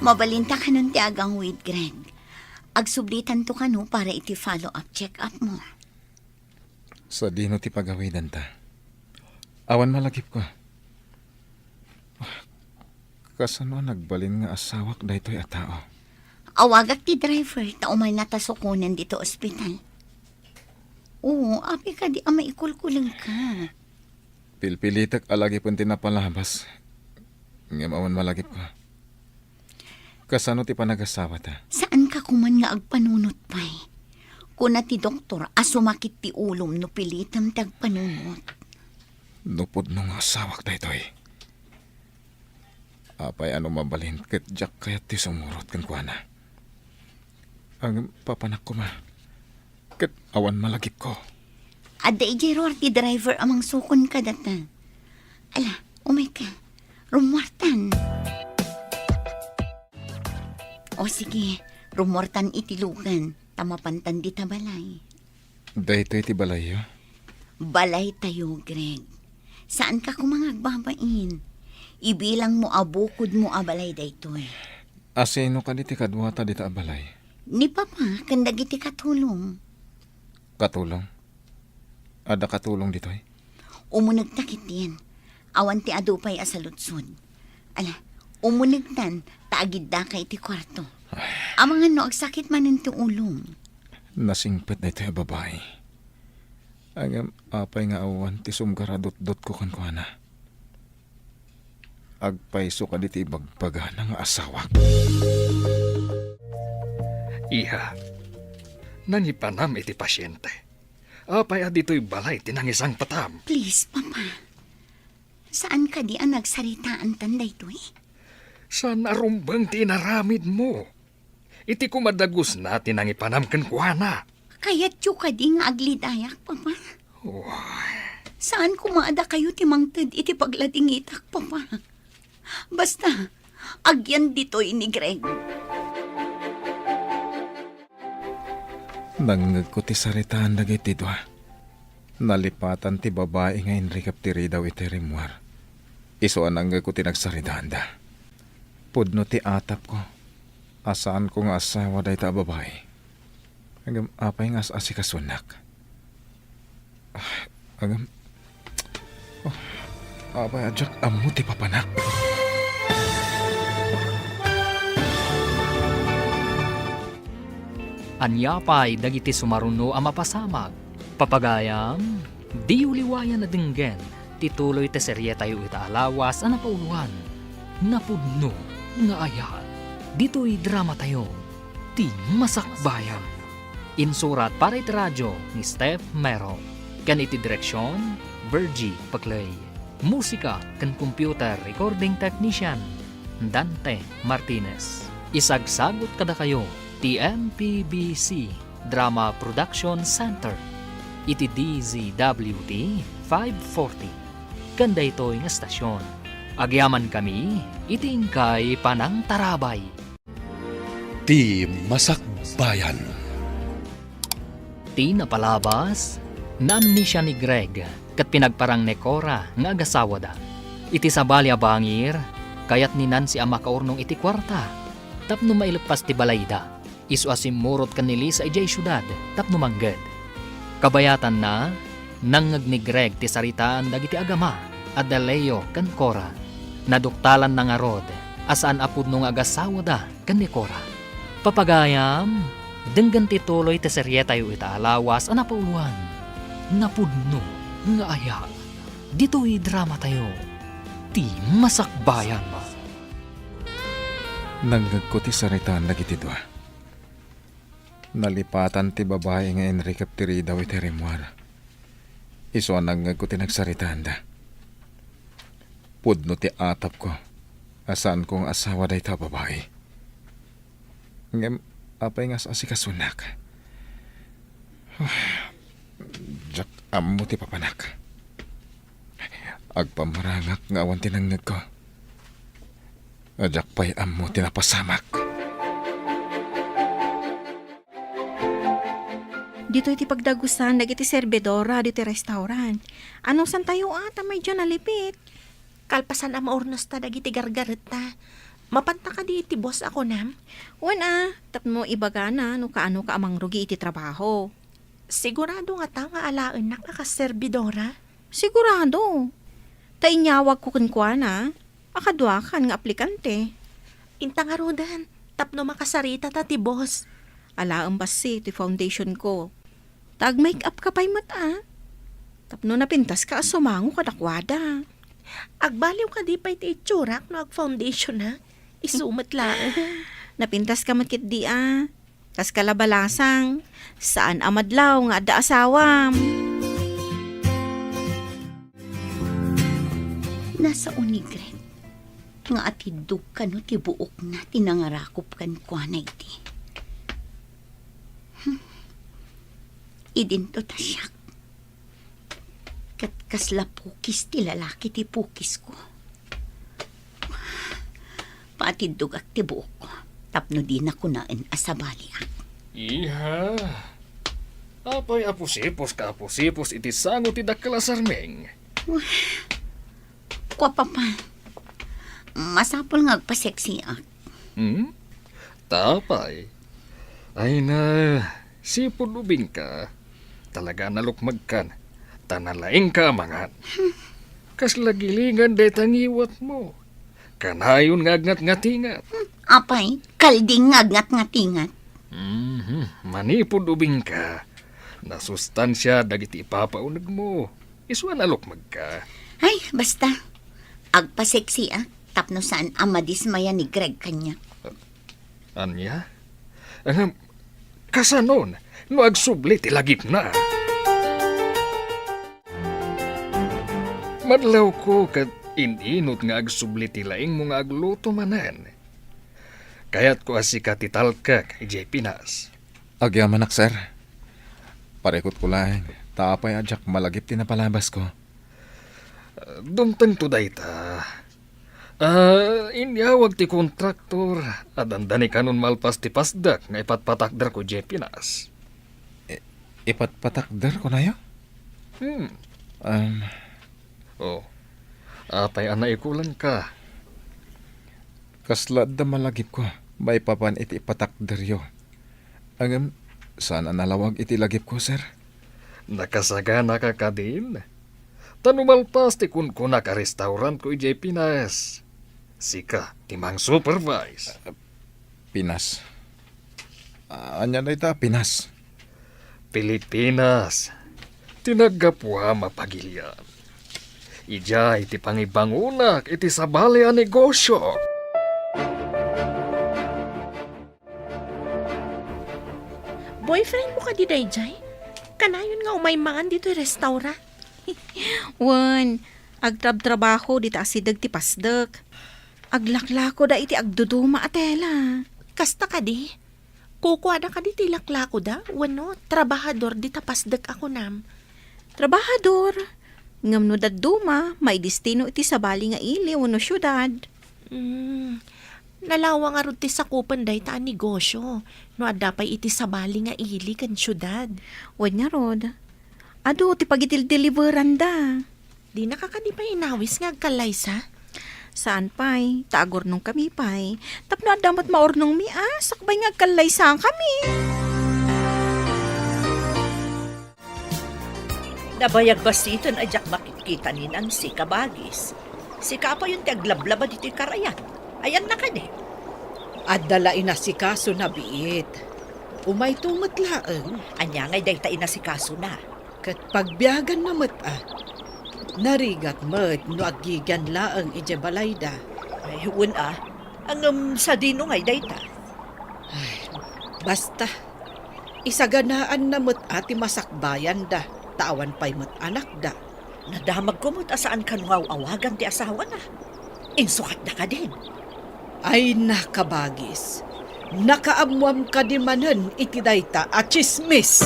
Mabalinta kanon ti agawid, Greg. Agsublitanto kano para iti follow-up check-up mo. Sadino ti pagawidanta? Awan malagipko. Kasano a nagbalin nga asawak daytoy a tao? Awagak ti driver ta umayna ta sukonen ditoy ospital. Oo, apay kadi a maikulkulengka? Pilpilitek a lagipen ti napalabas. Ngem awan malagipko. Kasano ti panagasawata? Saanka koman nga agpanunot pay. Kuna ti doktor a sumakit ti ulom no pilitem ti agpanunot. No pudno nga asawak daytoy. Apay a no mabalin ket diak kayat ti sumurot kenkuana. Ngem papanak koma, ket awan malagipko. Adda idiay ruar ti driver a mangsukon kadata. Ala, umayka. Rummuartan. O sige, rummuartan iti lugan, ta mapantan dita balay. Daytoy ti balayyo? Balaytayo, Greg. Saanka koma nga agbabain. Ibilangmo a bukodmo a balay daytoy. Asino kadi ti kaduata dita a balay? Ni Papa ken dagiti katulong. Katulong? Adda katulong ditoy? Umunegta ketdin. Awan ti adu pay a saludsod. Ala, umunegtan ta agiddaka iti kuarto. Ay. Amangan no agsakit manen ti ulom. Nasingpet daytoy a babai. Ngem apay nga awan ti sumgaradutdotko kenkuana? Agpayso kadi ti ibagbagana nga asawak. Iha, nangipanam iti pasiente. Apay a ditoy balay ti nangisangpetam? Please, Papa. Saan kadi a nagsaritaantan daytoy? Saan a rumbeng ti inaramidmo? Iti kumadagusna ti nangipanam kenkuana. Kayatyo kadi nga aglidayak, Papa? Uy. Saan koma a dakayo ti mangted iti pagladingitak, Papa? Basta, agyan ditoy ni Greg. Nangngegko ti saritaan dagiti dua. Nalipatan ti babai nga inrikep ti ridaw iti rimmuar. Isu a nangngegko ti nagsaritaanda. Pudno ti atapko a saanko nga asawa dayta a babai. Ngem apay nga as-asikasunak? Ah, ngem, oh, apay a diak ammo ti papanak? Ania pay dagiti sumaruno a mapasamak? Papagayam, diyo liwayan a denggen ti tuloy ti serietayo ita a lawas a napauloan, Napudno nga Ayat. Ditoy dramatayo, Ti Masakbayan. Insurat para iti radio ni Steph Mero, ken iti direksion, Virgie Paclay. Musika ken computer recording technician, Dante Martinez. Isagsagut kadakayo ti M P B C Drama Production Center iti D Z W T five forty. Ken daytoy nga estasion, agyamankami iti inkay panangtarabay. Ti Masakbayan. Ti napalabas, naamnesia ni Greg ket pinagparang ni Cora nga agasawada. Iti sabali a bangir, kayat ni Nancy a makaurnong iti kuarta tapno maileppas ti balayda. Isu a simmurot ken ni Lisa idiay siudad tapno mangged. Kabayatanna, nangngeg ni Greg ti saritaan dagiti agama a da Leo ken Cora. Naduktalanna ngarud a saan a pudno nga agasawada ken ni Cora. Papagayam, denggen ti tuloy ti serietayo ita a lawas a napauloan, Napudno nga Ayat. Ditoy dramatayo, Ti Masakbayan. Nangngegko ti saritaan dagiti dua. Nalipatan ti babai nga inrikep ti ridaw iti rimmuar. Isu a nangngegko ti nagsaritaanda. Pudno ti atapko a saanko nga asawa dayta a babai. Ngem apay nga as-asikasunak? Diak ammo ti papanak. Agpammarangak nga awan ti nangngegko. Diak pay ammo ti napasamak. Ditoy ti pagdagusan dagiti serbidora ditoy restaurant. Anusantayo a ta medyo nalipit? Kalpasan a maurnosta dagiti gargaretta, mapanta kadi iti boss a kunam? Wen a, tapno ibagana no kaanoka a mangrugi iti trabaho. Sigurado ngata nga alaennak a kas serbidora? Sigurado. Ta inyawagko kenkuana a kaduakan nga aplikante. Inta ngaruden, tapno makasaritata ti boss. Alaem bassit ti foundationko. Ta ag-make-up ka pay met a. Tapno napintaska a sumango kadakuada. Agbaliw kadi pay ti itsurak no ag-foundationak? Isu met laeng. Napintaska met ketdi a. Kas kalabalasang, saan a madlaw nga adda asawam. Nasao ni Greg. nga atiddog kano ti buokna ti nangarakop kenkuana idi. Hmm. Idinto ta siak. Ket kasla pukis ti lalaki ti pukisko. Paatiddogak ti buokko tapno dina kunaen a sabaliak. Iha. Apay a pusiposka a pusipos iti sango ti dakkel a sarming? Kua, Papa, masapul nga agpaseksiak. Hmm? Ta apay? Ay na, sipud ubingka. Talaga a nalukmagkan. Ta nalaingka a mangan. Kasla gilingan dayta ngiwatmo. Kanayon nga agngatngatingat. Hmm, apay, kalding nga agngatngatingat. Mhm, manipud ubingka. Nasustansia dagiti ipapaunegmo. Isu a nalukmagka. Ay, basta. Agpaseksiak tapno saan a madismaya ni Greg kaniak. Ania? Ngem, kasanon no agsubli ti lagipna? Madlawko ket in-inut nga agsubli ti laingmo nga agluto manen. Kayatko a sika ti talkek idiay Pinas. Agyamanak, sir. Parikutko laeng, ta apay a diak malagip ti napalabasko. Dumtengto dayta. Ah, inyawag ti kontraktor a dandani kanon malpas ti pasdek nga ipatpatakderko idiay Pinas. I-, ipatpatakder, kunayo? Hmm. Um. Oh. Apay a naikulanka? Kasla adda malagipko maipapan iti ipatakderyo. Ngem, saan a nalawag iti lagipko, sir. Nakasaganaka kadin? Ta no malpas ti kunkunak a restaurantko idiay Pinas, sika ti mang-supervise. Pinas. Ah, ania dayta a Pinas? Pilipinas. Ti naggapuam a pagilian. Idiay ti pangibangonak iti sabali a negosio. Boyfriendmo kadi daydiay? Kanayon nga umay mangan ditoy restaurant? Wen, agtrabtrabaho dita asideg ti pasdek. Aglaklakoda iti agduduma a tela. Kasta kadi? Kukuada kadi ti laklakoda wenno trabahador dita pasdek a kunam? Trabahador. Ngem no dadduma, maidestino iti sabali nga ili wenno siudad. Mm, nalawa ngarud ti sakupen dayta a negosio no adda pay iti sabali nga ili ken siudad. Wen ngarud, adu ti pagidildeliveranda. Dinaka kadi pay inawis nga agkallaysa? Saan pay, ta agurnongkami pay. Tapno adda met maurnongmi a, sakbay nga agkallaysakami. Nabayag basiten a diak makitkita ni Nancy, kabagis. Sika payen ti aglablaba ditoy karayan. Ayanna kadi? Adda la inasikaso na biit. Umayto met laeng. Ania ngay dayta inasikasona? Ket pagbiaganna met a. Narigat met no aggigian laeng idiay balayda. Ay, wen a. Ngem sadino ngay dayta? Ay, basta. Isaganaanna met a ti masakbayanda, ta awan pay met anakda. Nadamagko met a saan kano nga aw-awagan ti asawana. Insukatda kadin? Ay, nakabagis. Nakaammoam kadi manen iti dayta a tsismis?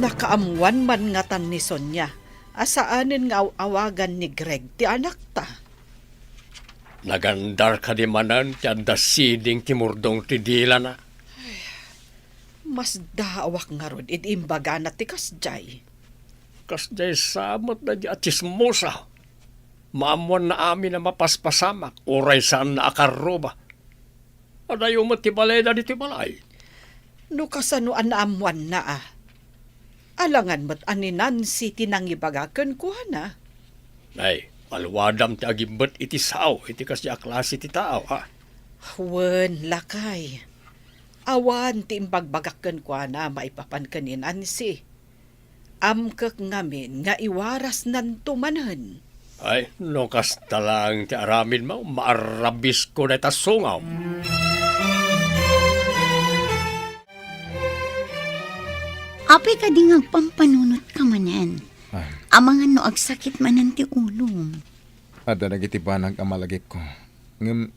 Nakaammoan man ngatan ni Sonia a saanen nga aw-awagan ni Greg ti anakta. Nagandar kadi manen ti adda siding ti murdong ti dilana? Masdaawak ngarud idi imbagana ti kasdiay. Kasdiay sa met daydiay a tsismosa. Maammoanna amin a mapaspasamak, uray saanna a karruba. Adayo met ti balayda ditoy balay. No kasano a naammoanna a? Alangan met a ni Nancy ti nangibaga kenkuana. Ay, paluadam ti agimbet iti sao iti kasdiay a klase ti tao, ha? Wen, lakay. Awan ti imbagbagak kenkuana maipapan ken ni Nancy. Amkek ngamin nga iwarasnanto manen. Ay, no kasta laeng ti aramidmo, maarrabisko dayta sungawm. Apay kadi nga agpampanunotka manen? Ah. Amangan no agsakit manen ti ulom. Adda dagiti banag a malagipko. Ngem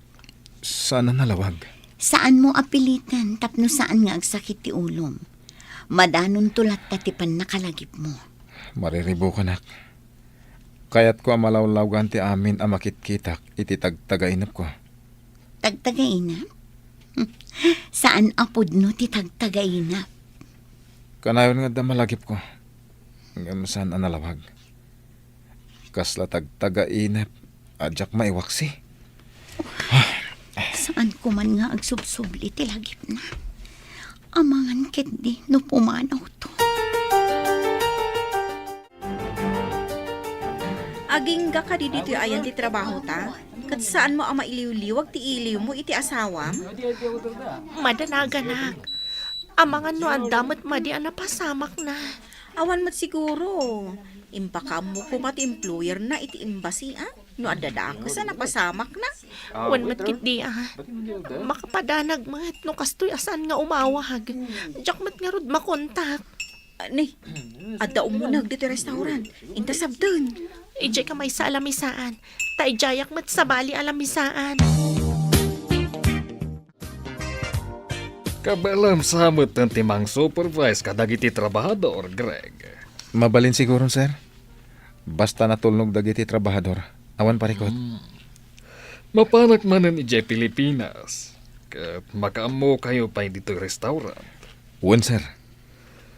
saan a nalawag. Saanmo a piliten tapno saan nga agsakit ti ulom. Madanonto latta ti pannakalagipmo. Mariribukanak. Kayatko a malawlawgan ti amin a makitkitak iti tagtagainepko. Tagtagainep? Saan a pudno ti tagtagainep. Kanayon nga adda malagipko. Ngem saan a nalawag. Kasla tagtagainep a diak maiwaksi. Saan ko man nga agsubsubli ti lagipna. Amangan ketdi no pumanawto. Agingga kadi ditoy ayan ti trabahota? Ket saanmo a mailiwliwag ti iliwmo iti asawam? Madanaganak. Amangan no adda met madi a napasamakna. Awan met siguro. Impakaammo koma ti employer na iti embassy, a? No adda dakes a napasamakna. Wen met ketdi, a. Makapadanag met no kastoy a saan nga umawag. Diak met ngarud makontak. Ni, adda umuneg ditoy restaurant. Inta sabten. Idiay ka maysa a lamisaan. Ta idiayak met sabali a lamisaan. Kabalem sa met ti mang-supervise kadagiti trabahador, Greg. Mabalin siguron, sir. Basta natulnog dagiti trabahador, awan parikut. Hmm. Mapanak manen idiay Pilipinas, ket makaammokayo pay ditoy restaurant. Wen, sir.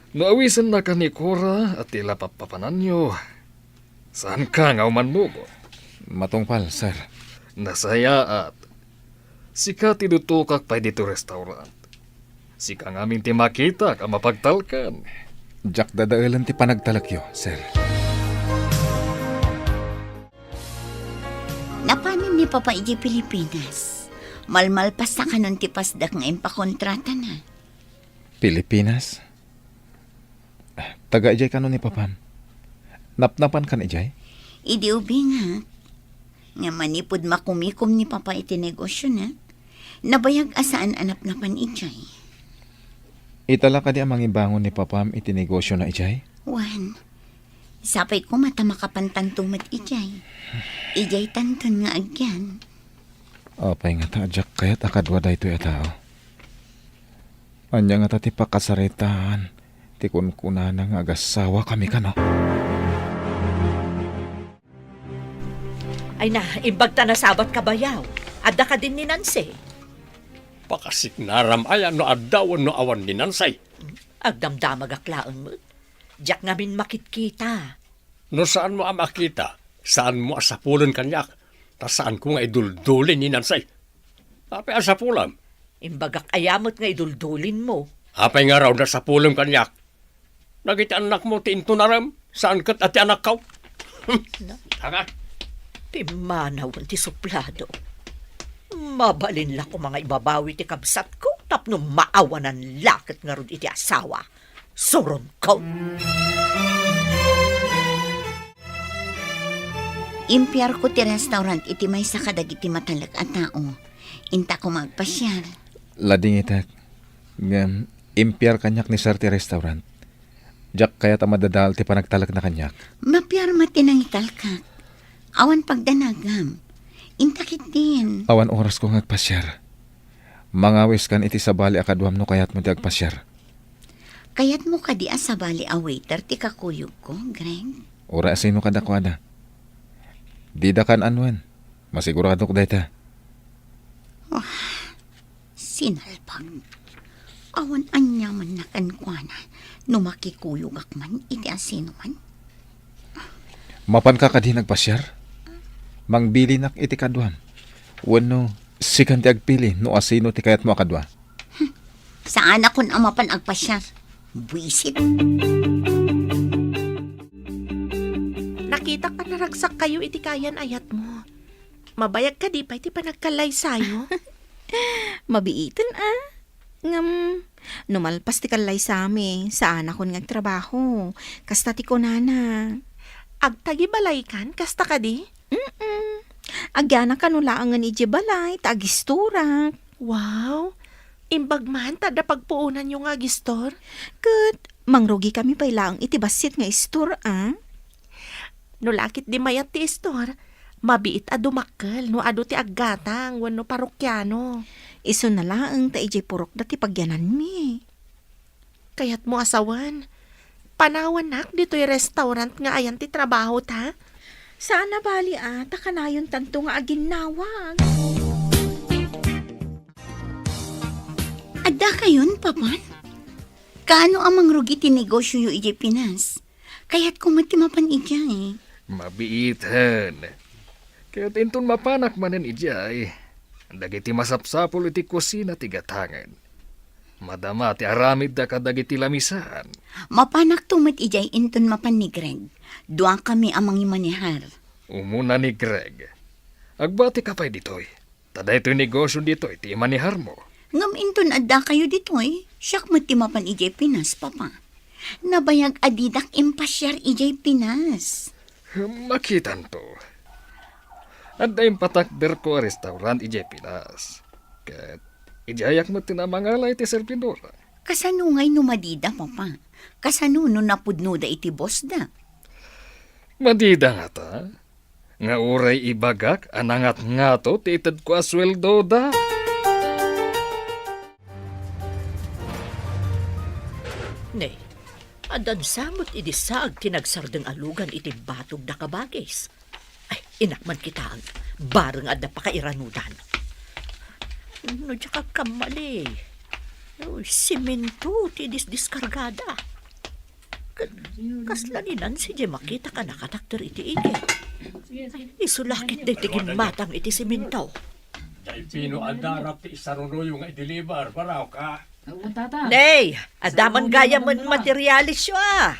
No awisennak ni Cora a ti lapappapananyo, saanka nga umannubo? Matungpal, sir. Nasayaat. Sika ti dutokak pay ditoy restaurant. Sika ngamin ti makitak a mapagtalkan. Diak dadaelen ti panagtalekyo, sir. Napanen ni Papa idiay Pilipinas. Malmalpasta kanon ti pasdak nga impakontratana. Pilipinas? Taga idiay kano ni Papam? Napnapan kan idiay? Idi ubingak. Nga manipud makumikom ni Papa iti negosiona, nabayag a saan a napnapan idiay. Ita la kadi a mangibangon ni Papam iti negosiona idiay? Wen, sapay koma ta makapantanto met idiay. Idiay tanton nga agyan. Apay ngata a diak kayat a kadua daytoy a tao? Ania ngata ti pakasaritaan ti kunkunana nga agasawakami kano? Ay na, imbag ta nasabat ka bayaw. Adda kadin ni Nancy? Pakasiknaram aya no adda wenno awan ni Nancy? Agdamdamagak laeng met. Diak ngamin makitkita. No saanmo a makita, saanmo a sapulen kaniak, ta saanko nga iduldulin ni Nancy. Apay a sapulem? Imbagak aya met nga iduldulinmo? Apay ngarud a sapulem kaniak? Dagiti annakmo ti intunarem, saan ket a ti anakko. Tanga. Pimmanawen ti suplado. Mabalin la koma nga ibabawi ti kabsatko tapno maawanan la ket ngarud iti asawa. Suronko. Impiarko ti restaurant iti maysa kadagiti matalek a tao. Inta koma agpasiar. Ladingitek. Ngem, impiar kaniak ni Sir ti restaurant. Diak kayat a madadael ti panagtalekna kaniak. Mapiar met ti nangitalkak. Awan pagdanagam. Inta ketdin. Awan orasko nga agpasiar. Mangawiskan iti sabali a kaduam no kayatmo ti agpasiar. Kayatmo kadi a sabali a waiter ti kakuyogko, Greg? Uray a sino kadakuada. Dida kan-anuen. Masiguradok dayta. Ah, sinalpag. Awan aniamanna kenkuana no makikuyogak man iti asinoman. Mapanka kadi nagpasiar? Mangbilinak iti kaduam. Wenno, sikan ti agpili no asino ti kayatmo a kadua? Hmm. Saanakon a mapan agpasiar. Buisit. Nakitak a naragsakkayo iti kayan-ayatmo. Mabayag kadi pay ti panagkallaysayo? Mabiiten a. Ngem, no malpas ti kallaysami, saanakon nga agtrabaho. Kasta ti kunana. Agtagibalaykan, kasta kadi? Mm-mm. Agyanak kano laengen idiay balay, ta agistorak. Wow! Imbag man ta adda pagpuonanyo nga agistor? Ket, mangrugikami pay laeng iti bassit nga istor, a? No la ketdi mayat ti istor, mabiit a dumakkel no adu ti aggatang wenno parokiano. Isuna laeng ta idiay purokda ti pagyananmi. Kayatmo a sawen, panawannak ditoy restaurant nga ayan ti trabahota? Saan a bali a, ta kanayon tanto nga aginnawag. Adda kayon, Papa? Kaano a mangrugi ti negosioyo idiay Pinas? Kayatko met ti mapan idiay. Mabiiten. Ket inton mapanak manen idiay, dagiti masapsapul iti kusina ti gatangen. Madama ti aramidda kadagiti lamisaan. Mapanakto met idiay inton mapan ni Greg. Duakami a mangimanehar. Umuna ni Greg. Agbatika pay ditoy. Ta daytoy negosio ditoy ti imaneharmo. Ngem inton adda kayo ditoy, siak met ti mapan idiay Pinas, Papa. Nabayag a didak impasiar idiay Pinas. Makitanto. Adda impatakderko a restaurant idiay Pinas. Ket idiayak met ti namangala iti servidor. Kasano ngay no madida, Papa? Kasano no napudnoda iti bossda? Madida ngata? Nga uray ibagak a nangatngato ti itedko a sueldoda. Ne, addan sa met idi saag ti nagsardeng a lugan iti batog da kabagis. Ay, inak man kitaen, bareng adda pakairanudan. No diak agkammali, uy, simento ti disdiskargada. Ket kasla ni Nancy diay makitak a nakatakder iti igid. Isu la ket daytoy gimmatang iti simento. Diay pino a darap ti isarunoyo nga i-deliver, baraw ka? Nay, adda man gayam met materialisyo a.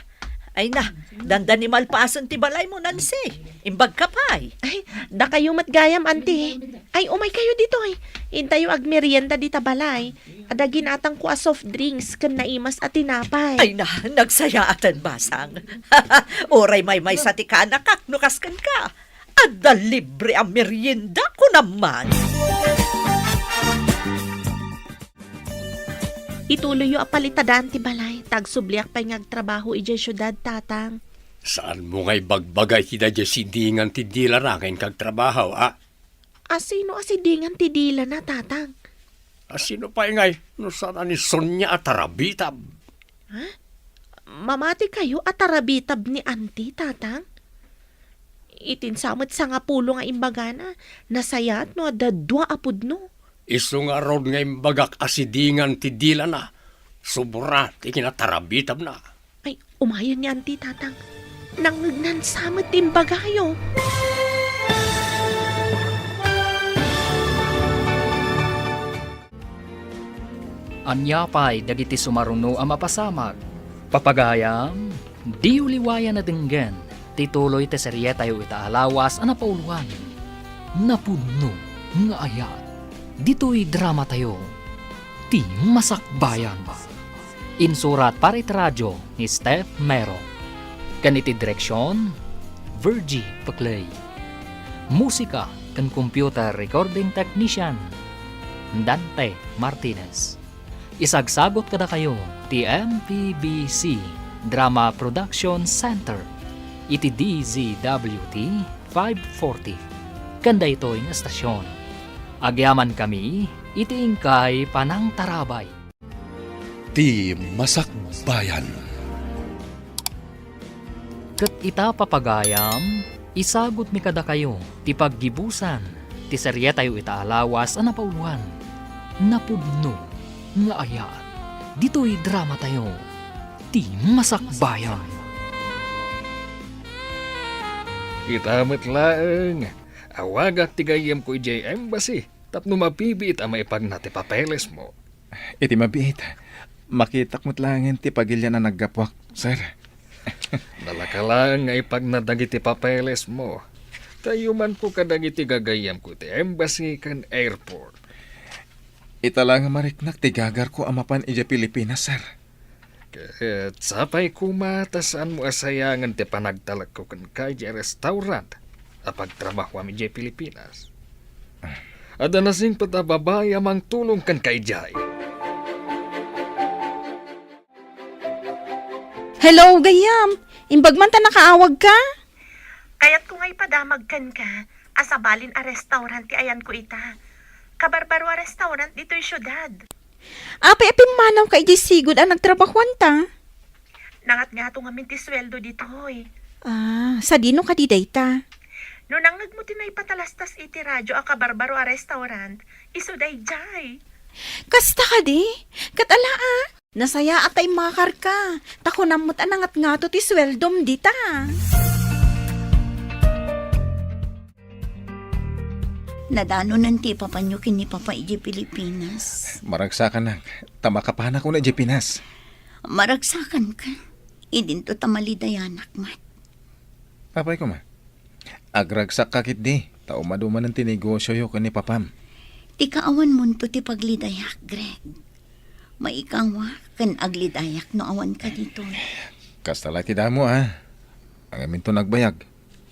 Ay na, dandani malpasen ti balaymo, Nancy. Imbagka pay. Ay, dakayo met gayam, Auntie. Ay, umay kayo ditoy. Intayo agmerienda dita balay. Adda ginatangko a soft drinks ken naimas a tinapay. Ay na, nagsayaatan, basang. Uray maymaysa ti kanakak no kasken ka. Adda libre a merienda, kunam man. Ituloyyo a palitadan ti balay, ta agsubliak pay nga agtrabaho idiay siudad, Tatang. Saanmo nga ibagbaga iti daydiay sidingan ti dilana nga inka agtrabaho, a? Asino a sidingan ti dilana, Tatang? Asino pay ngay no saan a ni Sonia a tarabitab? Ha? Mamati kayo a tarabitab ni Auntie, Tatang? Itin sa met sangapulo nga imbagana, nasayaat no adda dua a pudno. Isu ngarud nga imbagak a sidingan ti dilana, sobra ti kinatarabitabna. Ay, umayen ni Auntie, Tatang. Nangngegnan sa met ti imbagayo. Ania pay dagiti sumaruno a mapasamak? Papagayam, diyo liwayan a denggen ti tuloy ti serietayo ita a lawas a napauloan, Napudno nga Ayat. Ditoy dramatayo, Ti Masakbayan. Insurat para iti radio ni Steph Mero. Ken iti direksion, Virgie Peclay. Musika ken computer recording technician, Dante Martinez. Isagsagut kadakayo ti M P B C Drama Production Center iti D Z W T five forty. Ken daytoy nga estasion, agyamankami iti inkay panangtarabay. Ti Masakbayan. Ket ita, papagayam, isagutmi kadakayo ti paggibusan ti serietayo ita a lawas a napauloan, Napudno nga Ayat. Ditoy dramatayo, Ti Masakbayan. Ita met laeng, awagak ti gayyemko idiay embassy tapno mabibiit a maipagna ti papelesmo. Iti mabiit, makitak met laengen ti pagilian a naggapuak, sir. Nalaka laeng nga ipagna dagiti papelesmo. Ta iyumanko kadagiti gagayyemko iti embassy ken airport. Ita la nga mariknak ti gagarko a mapan idiay Pilipinas, sir. Ket sapay koma ta saanmo a sayangen ti panagtalekko kenka idiay restaurant a pagtrabahoam idiay Pilipinas. Adda nasingpet a babai a mangtulong kenka idiay. Hello, gayyem. Imbag man ta nakaawagka? Kayatko nga ipadamag kenka a sabalin a restaurant ti ayanko ita. Kabarbaro a restaurant ditoy siudad. Apay a pimmanawka idiay sigud a nagtrabahuanta? Nangatngato ngamin ti sueldo ditoy. Ah, sadino kadi dayta? No nangngegmo ti naipatalastas iti radio a kabarbaro a restaurant, isu daydiay. Kasta kadi? Ket ala a, nasayaat ta immakarka, ta kunam met a nangatngato ti sueldom dita. Nadanonen ti ipapanyo ken ni Papa idiay Pilipinas. Maragsakanak, ta makapanak unay idiay Pinas. Maragsakanka, idinto ta malidayanak met. Apay koma, agragsak ka ketdi, ta umadumanen ti negosioyo ken ni Papam. Ti kaawanmonto ti paglidayak, Greg. Maikawak ken aglidayak no awanka ditoy. Kasta la ti damo, a. Ngaminto nagbayag.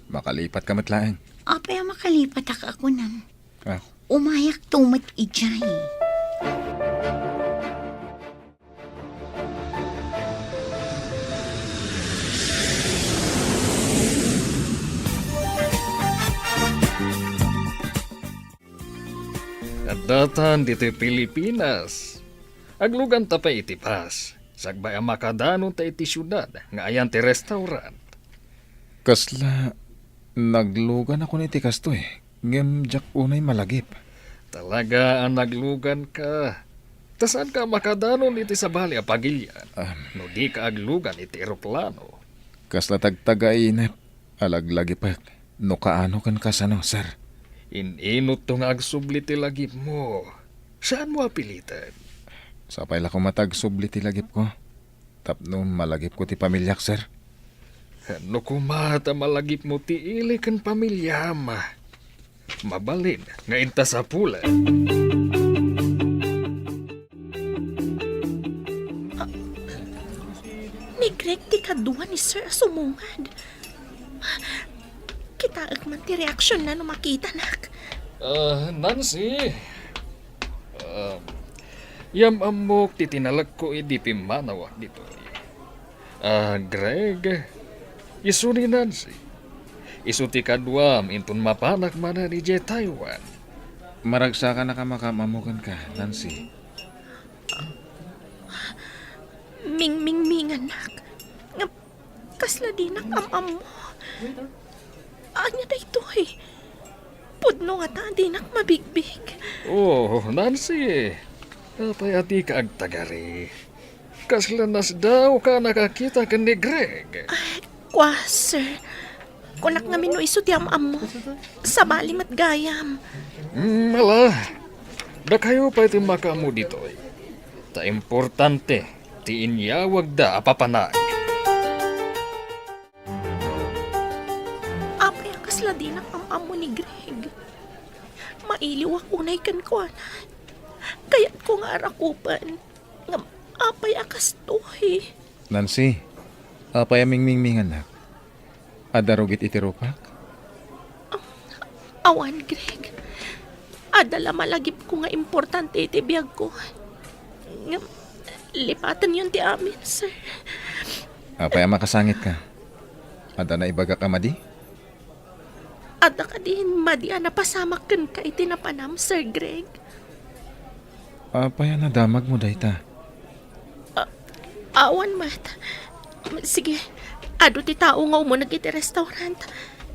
Makalipatka met laeng. Apay a makalipatak a kunam? Ah. Umayakto met idiay. Addatan ditoy Pilipinas. Agluganta pay iti bus. Sakbay a makadanonta iti siudad nga ayan ti restaurant. Kasla, nagluganakon iti kastoy, ngem diak unay malagip. Talaga a nagluganka. Ta saanka a makadanon iti sabali a pagilian, am, no dika aglugan iti eroplano. Kasla tagtagainep a laglagipek no kaano ken kasano, sir. In-inutto nga agsubli ti lagipmo. Saanmo a piliten. Sapay la koma ta agsubli ti lagipko. Tapno malagipko ti pamiliak, sir. No koma ta malagipmo ti ili ken pamiliam, mabalin nga inta sapulen. Ah, ni Greg ti kadua ni Sir a sumungad. Kitaek man ti reaksionna no makitanak. Ah, Nancy. Ah, yam-ammok ti tinalekko idi pimmanawak ditoy. Ah, Greg, isu ni Nancy. Isu ti kaduam inton mapanak manen idiay Taiwan. Maragsakan a makam-ammo kenka, Nancy. Mingmingmingannak. Ngem kasla dinak am-ammo. Ania daytoy? Pudno ngata a dinak mabigbig. Oh, Nancy. Apay a dika agtagari? Kasla nasdaaw ka a nakakita ken ni Greg. Ay, kua, sir. Kunak ngamin no isu ti am-ammo. Sabali met gayam. Mm, ala. Dakayo pay ti makaammo ditoy. Ta importante ti inyawagda a papanag. Apay a kasla dinak am-ammo ni Greg? Mailiwak unay kenkuana. Kayatko nga arakupen. Ngem apay a kastoy? Nancy, apay a mingmingmingannak? Adda rugit iti rupak? Awan, Greg. Adda la malagipko nga importante iti biagko. Ngem, lipatenyon ti amin, sir. Apay a makasangitka? Adda naibagak a madi? Adda kadi madi a napasamak kenka iti napanam, Sir Greg? Apay a nadamagmo dayta? A-, awan met. Sige, adu ti tao nga umuneg iti restaurant.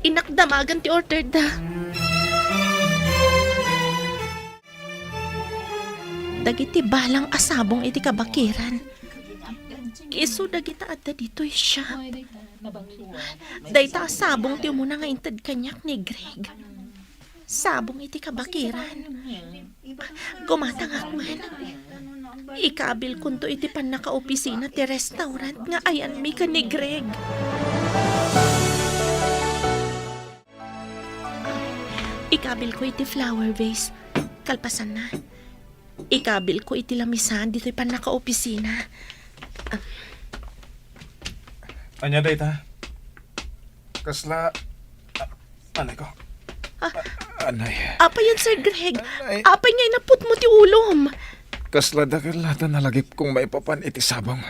Innak damagen ti orderda. Dagiti balang a sabong iti kabakiran, isu dagita adda ditoy shop. Dayta a sabong ti umuna nga inted kaniak ni Greg. Sabong iti kabakiran. Gumatangak man. Ikabilkonto iti pannakaopisina ti restaurant nga ayanmi ken ni Greg. Ikabilko iti flower vase. Kalpasanna, ikabilko iti lamisaan ditoy pannakaopisina. Ah. Ania dayta? Kasla, a-, anay ko. Ah. A-, anay. Apay yan, Sir Greg? Anay. Apay nga inaputmo ti ulom? Kasla dakkel la ta nalagipkong maipapan iti sabong.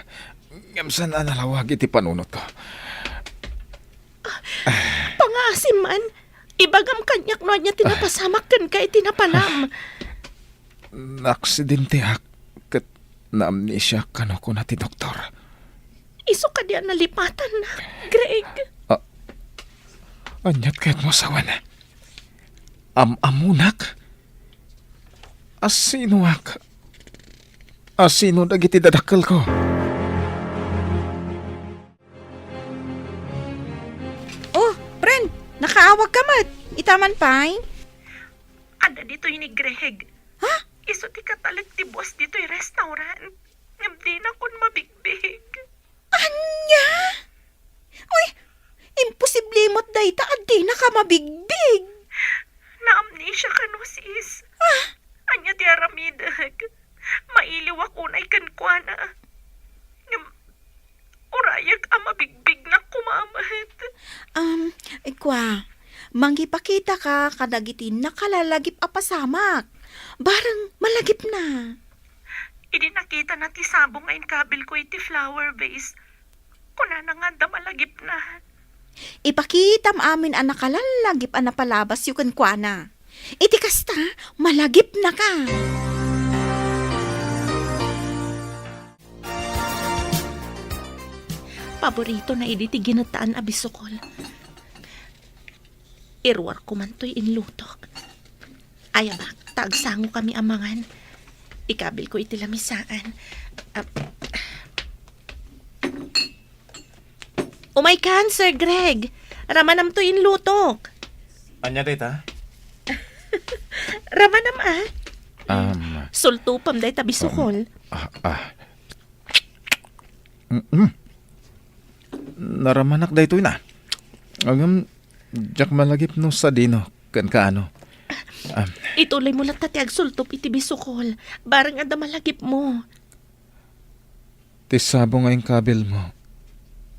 Ngem saan a nalawag iti panunotko. Ah, ah, pangas, Simon, ibagam kaniak no ania ti napasamak kenka iti napalam. Naaksidentiak ket naamnesiak kano kuna ti doktor. Isu kadi a nalipatannak, Greg? Ah, aniat kayatmo a sawen? Am-ammonak? Asinoak? Asino dagiti dadakkelko? Oh, friend, nakaawagka met. Ita man pay? Adda ditoy ni Greg. Ha? Isu ti katalek ti buas ditoy restaurant. Ngem dinakon mabigbig. Ania? Uy, imposible met dayta a dinaka mabigbig. Naamnesia kano, sis. Ah? Ania ti aramidek? Mailiwak unay kenkuana. Ngem, urayak a mabigbignak koma met. Um, kua, mangipakitaka kadagiti nakalalagip a pasamak. Bareng malagipna. Idi nakitana ti sabong nga inkabilko iti flower vase, kunana nga adda malagipna. Ipakitam amin a nakalallagip a napalabasyo kenkuana. Iti kasta, malagipnaka. Paboritona idi ti ginettaan a bisukol. Iruarko man toy inlutok. Ayabak, ta agsangokami a mangan. Ikabilko iti lamisaan. Ah, umaykan, Sir Greg. Ramanam toy inlutok. Ania dayta? Ramanam, ah. Um, sultupam dayta bisukol. Ah, ah. Mm-mm. Naramanak daytoy na. Ngem, diak malagip no sadino ken kaano. Ah. Ituloymo latta ti agsultop iti bisukol. Bareng adda malagipmo. Ti sabong nga inkabilmo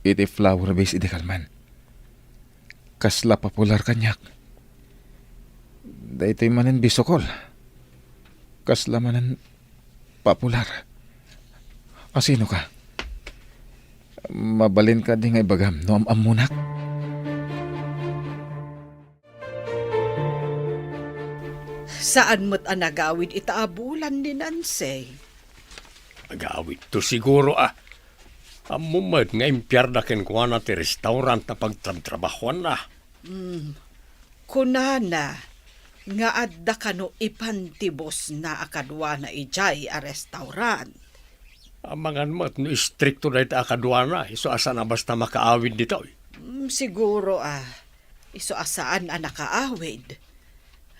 iti flower vase idi kalman. Kasla popular kaniak. Daytoy manen bisukol. Kasla manen popular. Asinoka? Mabalin kadi nga ibagam no am-ammonak? Saan met a nagawid ita a bulan ni Nancy? Agawidto siguro, a. Ammom met nga impiarda kenkuana ti restaurant a pagtrabtrabahuanna. Hmm. Kunana nga adda kano ipan ti bossna a kaduana idiay a restaurant. Amangan met no istrikto dayta a kaduana, isu a saan a basta makaawid ditoy. Hmm, siguro, a. Isu a saan a nakaawid.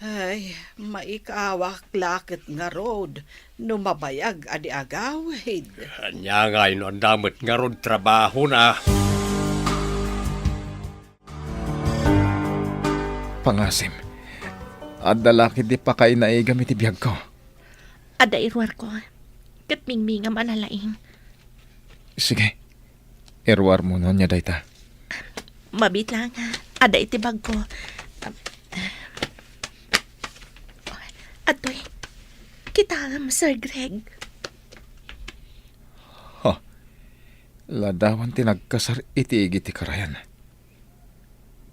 Ay, maikawak la ket ngarud no mabayag a di agawid. Ania ngay no adda met ngarud trabahona? Pangasim, adda la ketdi pakainaigam iti biagko. Adda iruarko, ket mingmingam a nalaing. Sige, iruarmo no ania dayta. Mabiit laeng, adda iti bagko. Adtoy, kitaem, Sir Greg. Ha? Ladawan ti nagkasar iti igi ti karayan.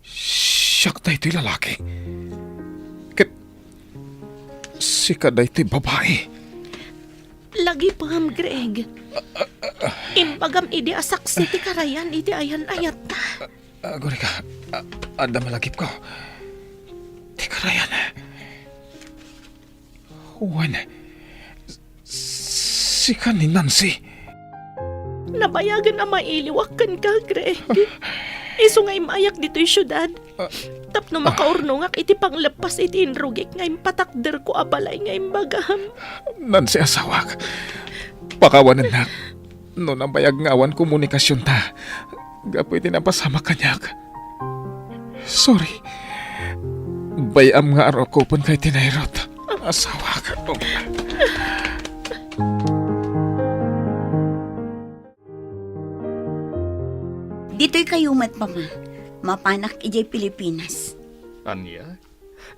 Siak daytoy lalaki. Ket sika daytoy babai. Lagipem, Greg. Imbagam idi a saksi ti karayan iti ayan-ayatta. Agurayka, a-, adda malagipko. Ti karayan. Wen, s-, sika ni Nancy? Nabayagen a mailiwak kenka, Greg. Isu nga immayak ditoy siudad. Ah. Tapno makaurnongak iti pangleppas iti inrugik nga impatakderko a balay nga imbagam. Nancy, asawak, pakawanennak no nabayag nga awan komunikasionta gapu iti napasamak kaniak. Sorry. Bay-am nga arukopenka iti nairut. Asawak. Ditoy kayo met, Papa. Mapanak idiay Pilipinas. Ania?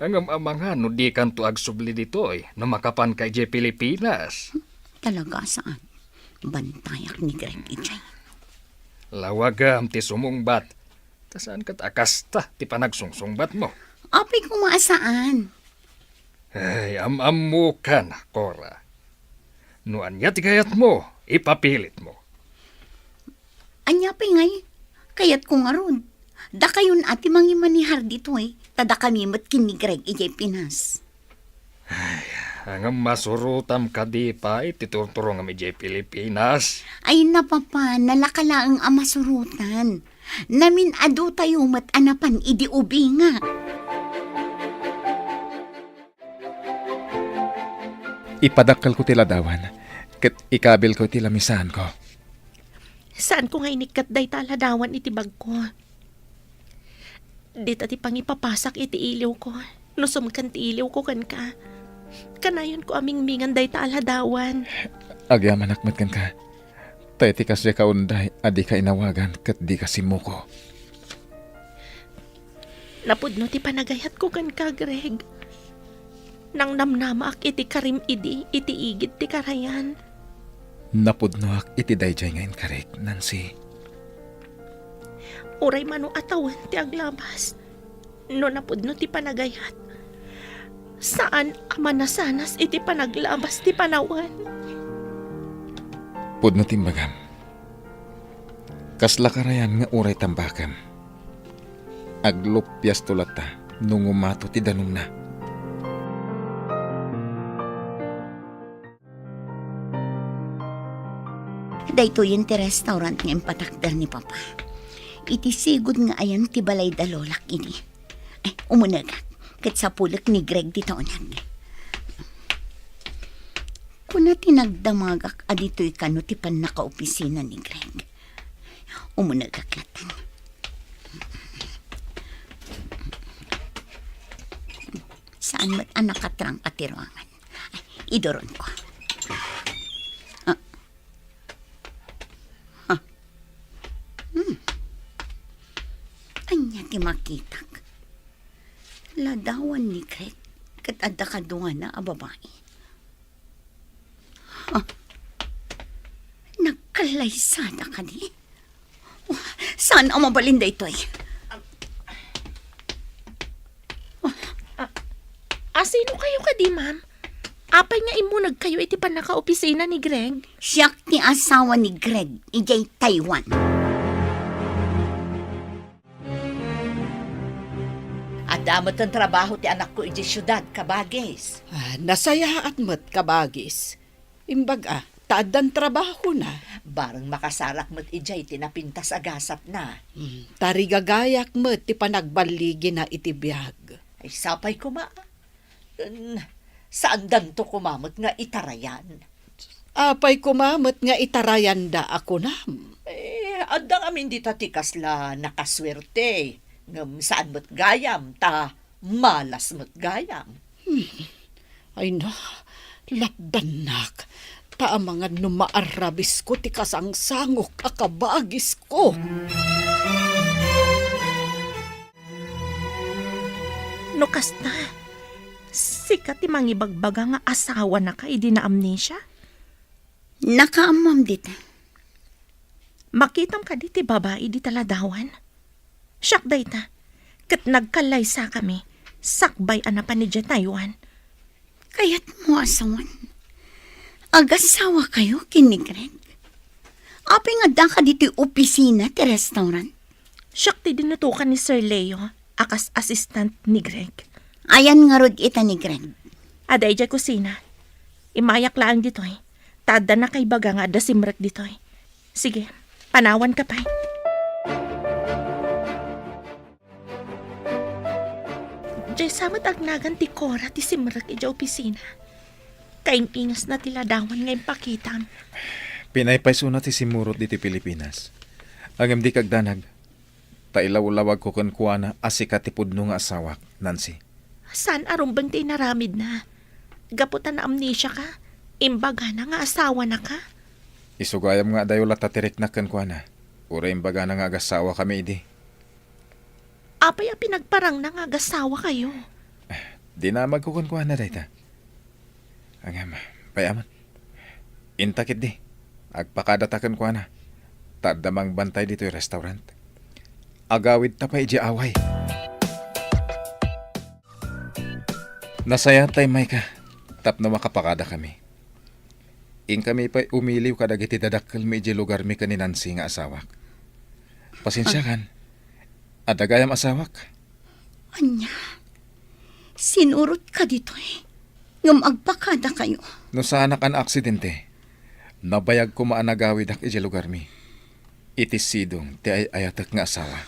Ngem amangan no dikanto agsubli ditoy no makapanka idiay Pilipinas. Talaga saan. Bantayak ni Greg idiay. Lawagam ti sumungbat. Ta saan ket a kasta ti panagsungsungbatmo. Apay koma a saan? Ay, am-ammokan, Cora. No ania ti kayatmo, ipapilitmo. Ania pay ngay? Kayatko ngarud, dakayon a ti mangimanehar ditoy, ta dakami met ken ni Greg idiay Pinas. Ay, ngem masurotam kadi pay ti turturongam idiay Pilipinas? Ay, na, Papa, nalaka laeng a masurotan. Namin-adutayo met a napan idi ubing. Ipadakkelko ti ladawan, ket ikabilko iti lamisaanko. Saanko nga inikkat dayta a ladawan iti bagko. Dita ti pangipapasak iti iliwko, no sumken ti iliwko kenka. Kanayonko a mingmingan dayta a ladawan. Agyamanak met kenka. Ta iti kasdiay ka unday a dika inawagan ket dika simmuko. Napudno ti panagayatko kenka, Greg. Nangnamnamaak iti karim idi iti igid ti karayan. Napudnoak iti daydiay nga inkarik, Nancy. Uray mano a tawen ti aglabas, no napudno ti panagayat, saan a manasanas iti panaglabas ti panawen. Pudno ti imbagam. Kasla karayan nga uray tambakem, agluppiasto latta no ngumato ti danumna. Daytoyen ti restaurant nga impatakder ni Papa. Iti sigud nga ayan ti balay da Lolak idi. Ay, umunegak. Ket sapulek ni Greg dita uneg. Kuna ti nagdamagak a ditoy kano ti pannakaopisina ni Greg. Umunegak latta. Saan met a nakatrangka ti ruangan. Ay, iduronko. Ah. Ah. Hmm. Ania ti makitak? Ladawan ni Greg ket adda kaduana a babai. Ah. Nagkallaysada kadi? Oh, saan a mabalin daytoy? Ah, asino kayo kadi, ma'am? Apay nga immuneg kayo iti pannakaopisina ni Greg? Siak ti asawa ni Greg idiay Taiwan. Adda met ti trabaho ti anakko idiay siudad, kabagis. Ah, nasayaat met, kabagis. Imbag a, ta addan trabahona. Bareng makasarak met idiay ti napintas a gasatna. Hmm, tarigagayak met ti panagballigina iti biag. Ay, sapay koma. Ken, saandanto koma met nga itarayan. Apay koma met nga itarayanda a kunam? Eh, adda ngamin dita ti kasla nakasuerte. Ngem saan met gayam, ta malas met gayam. Hmm. Ay na, lapdannak, ta amangan no maarabisko ti kasangsangok a kabagisko. No kasta, sika ti mangibagbaga nga asawanaka idi naamnesia? Nakaammom dita. Makitam kadi ti babai dita ladawan? Siak dayta, ket nagkallaysakami sakbay a napan idiay Taiwan. Kayatmo a sawen, agasawakayo ken ni Greg? Apay nga addaka ditoy opisina ti restaurant? Siak ti dinutokan ni Sir Leo a kas assistant ni Greg. Ayan ngarud ita ni Greg? Adda idiay kusina. Immayak laeng ditoy, ta adda nakaibaga nga adda simrek ditoy. Sige, panawanka pay. Diay sa met agnagan ti Cora ti simrek idiay opisina. Kaim-ingasna ti ladawan nga impakitam. Pinaypaysona ti simmurot ditoy Pilipinas. Ngem dika agdanag, ta ilawlawagko kenkuana a sika ti pudno nga asawak, Nancy. Saan a rumbeng ti inaramidna. Gapu ta naamnesiaka, imbagana nga asawanaka. Isu gayam nga adayo latta ti riknak kenkuana. Uray imbagana nga agasawakami idi. Apay a pinagparangna nga agasawakayo? Dinamagko kenkuana dayta. Ngem, bay-am met. Inta ketdi, agpakadata kenkuana, ta adda mangbantay ditoy restaurant. Agawidta pay idiay away. Nasayaat ta immayka tapno makapakadakami. Inkami pay umiliw kadagiti dadakkelmi idiay lugarmi ken ni Nancy nga asawak. Pasensiakan. Adda gayam asawak. Ania? Sinurotka ditoy ngem agpakadakayo. No saanak a naaksidente, nabayag koma a nagawidak idiay lugarmi. Iti sidong ti ay-ayatek nga asawa.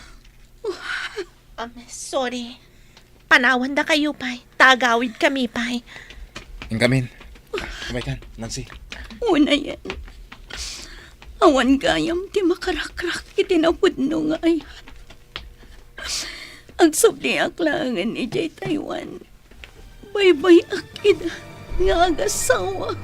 Um, sorry. Panawandakayo pay, ta agawidkami pay. Inkamin. Umaykan, Nancy. Unayen. Awan gayam ti makarakrak iti napudno nga ayat. Agsubdiak laengen idiay Taiwan. Baybay-ak ida nga agasawa.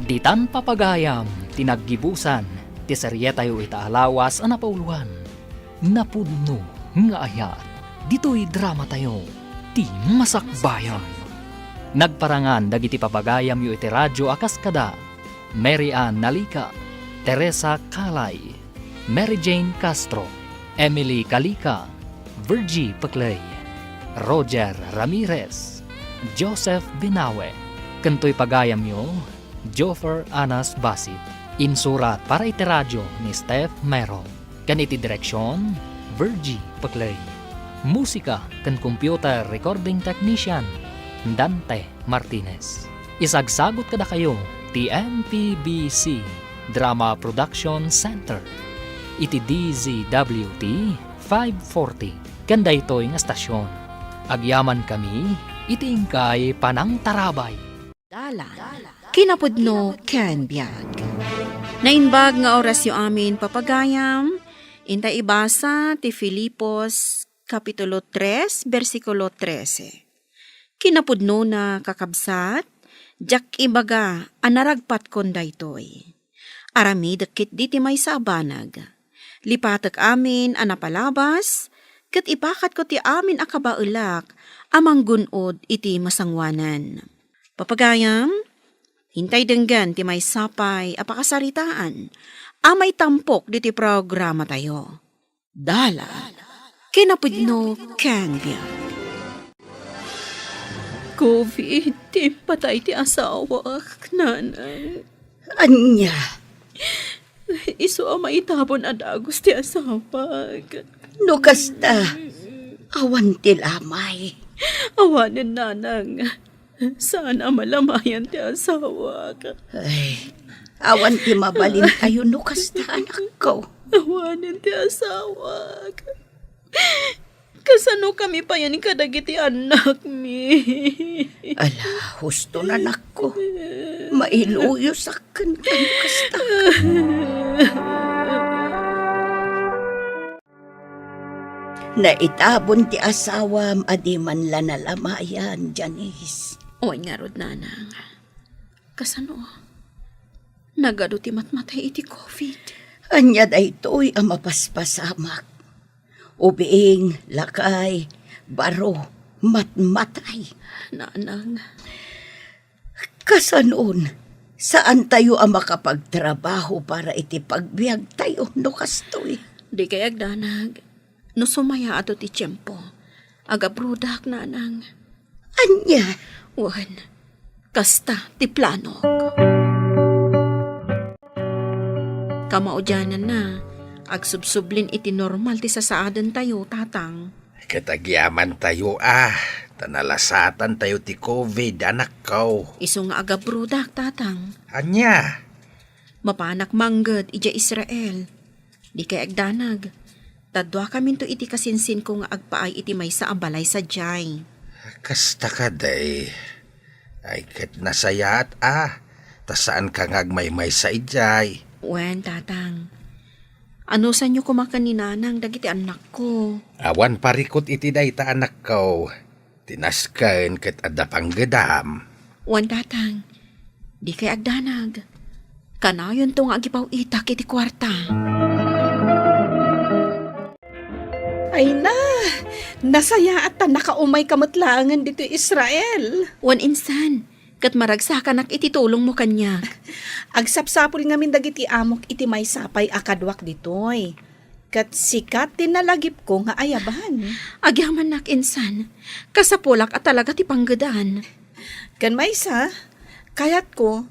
Ditan papagayam ti naggibusan ti serietayo ita a lawas a napauloan, Napudno nga Ayat. Ditoy dramatayo, ti Masakbayan. Nagparangan dagiti papagayamyo iti radyo a kas kada Mary Ann Nalica, Teresa Calay, Mary Jane Castro, Emily Calica, Virgie Peclay, Roger Ramirez, Joseph Binawe, ken toy pagayamyo, Joffer Anas Basit. Insurat para iti radyo ni Steph Mero, ken iti direksion, Virgie Peclay. Musika ken computer recording technician, Dante Martinez. Isagsagut kadakayo ti M P B C Drama Production Center iti D Z W T five forty ken daytoy nga stasyon. Agyamankami iti inkay panangtarabay. Dalan. Kinapudno ken biag. Naimbag nga orasyo amin, papagayam, inta ibasa ti Filipos, Kapitulo tres, bersikulo trese. Kinapudnona, kakabsat, diak ibaga a naragpatkon daytoy. Aramidek ketdi ti maysa a banag. Lipatek amin a napalabas, ket ipakatko ti amin a kabaelak a manggun-od iti masangoanan. Papagayam, intay denggen ti maysa pay a pakasaritaan a maitampok ditoy programatayo. Dalan. Kinapudno ken biag. Covid ti impatay ti asawak, nanang. Ania? Isu a maitabon a dagus ti asawak. No kasta, awan ti lamay. Awanen, nanang. Saan a malamayan ti asawak. Ay, awan ti mabalintayo no kasta, anakko. Awanen ti asawak. Kasano kami payen kadagiti annakmi? Ala, husto, anakko. Mailuyosak kenka no kasta. Naitabon ti asawam a di man la nalamayan, Janice. Wen ngarud, nanang. Kasano? Nagadu ti matmatay iti covid. Ania daytoy a mapaspasamak? Ubing, lakay, baro, matmatay. Nanang. Kasanon, saantayo a makapagtrabaho para iti pagbiagtayo no kastoy? Dikay agdanag. No sumayaat ti tiempo, agabrodak, nanang. Ania? Wen, kasta ti planok. Kamaudiananna, agsubsublin iti normal ti sasaadentayo, tatang. Ket agyamantayo a, ta nalasatantayo ti covid, anakko. Isu nga agabrodak, tatang. Ania? Mapanak mangged idiay Israel. Dikay agdanag. Ta duakaminto iti kasinsinko nga agpaay iti maysa a balay sadiay. Kasta kadi. Ay, ket nasayaat a, ta saanka nga agmaymaysa idiay. Wen, tatang. Anusanyo koma ken ni nanang dagiti annakko. Awan parikut iti dayta, anakko. Ti nasken ket adda panggedam. Wen, tatang. Dikay agdanag. Kanayonto nga agipaw-itak iti kuarta. Ay na, nasayaat ta nakaumayka met laengen ditoy Israel. Wen insan, ket maragsakanak iti tulongmo kaniak. Agsapsapul ngamin dagiti amok iti maysa pay a kaduak ditoy. Ket sika ti nalagipko nga ayaban. Agyamanak insan, kasapulak a talaga ti panggedan. Ken maysa, kayatko,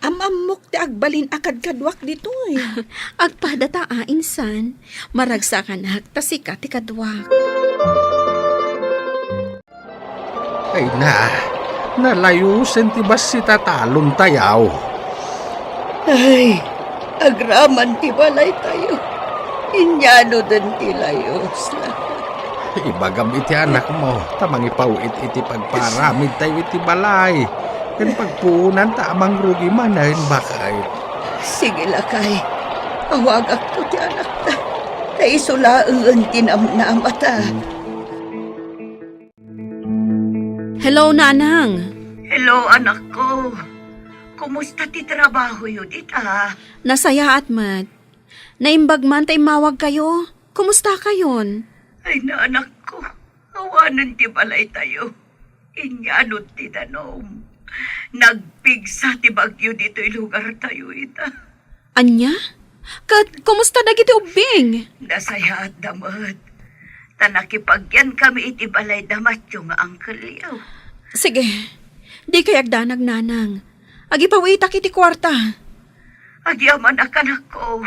am-ammok ti agbalin a kadkaduak ditoy. Agpada ta a, insan, maragsakanak ta sika ti kaduak. Ay na, nalayosen ti bassit a talontayo. Ay, agraman ti balaytayo. Inyanoden ti layos. Ibagam iti anakmo, ta mangipaw-it iti pagparamidtayo iti balay. Ken pagpuonan ta a mangrugi manen, baket. Sige, lakay. Awagakto ti anakta. Ta isu laengen ti namnamata. Hello, Nanang. Hello, anakko. Kumusta ti trabahoyo dita? Nasayaat met. Naimbag man ta immawagkayo. Kumustakayon? Ay, na, anakko. Awanen ti balaytayo. Inyano ti danom. Nagpigsa ti bagyo ditoy lugartayo ita. Ania? Ket kumusta dagiti ubbing? Nasayaatda met. Ta nakipagyankami iti balayda Matyo nga angkelyo. Sige, dikay agdanag, Nanang. Agipaw-itak iti kuarta. Agyamanak, anakko.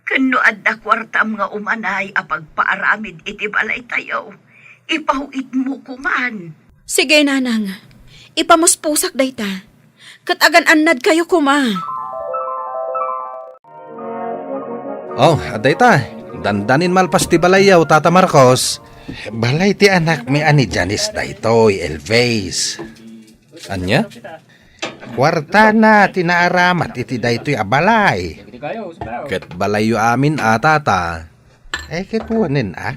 Ken no adda kuartam nga umanay a pagpaaramid iti balaytayo, ipaw-itmo koman. Sige, Nanang. Ipamuspusak dayta. Ket agan-annadkayo koma. Oh, dayta. Dandanin malpas ti balayyo, Tata Marcos. Balay ti anakmi a ni Janice daytoy, Elvis. Ania? Kuartana ti naaramat iti daytoy a balay. Ket balayyo amin a, Tata. Ay, ket wen a.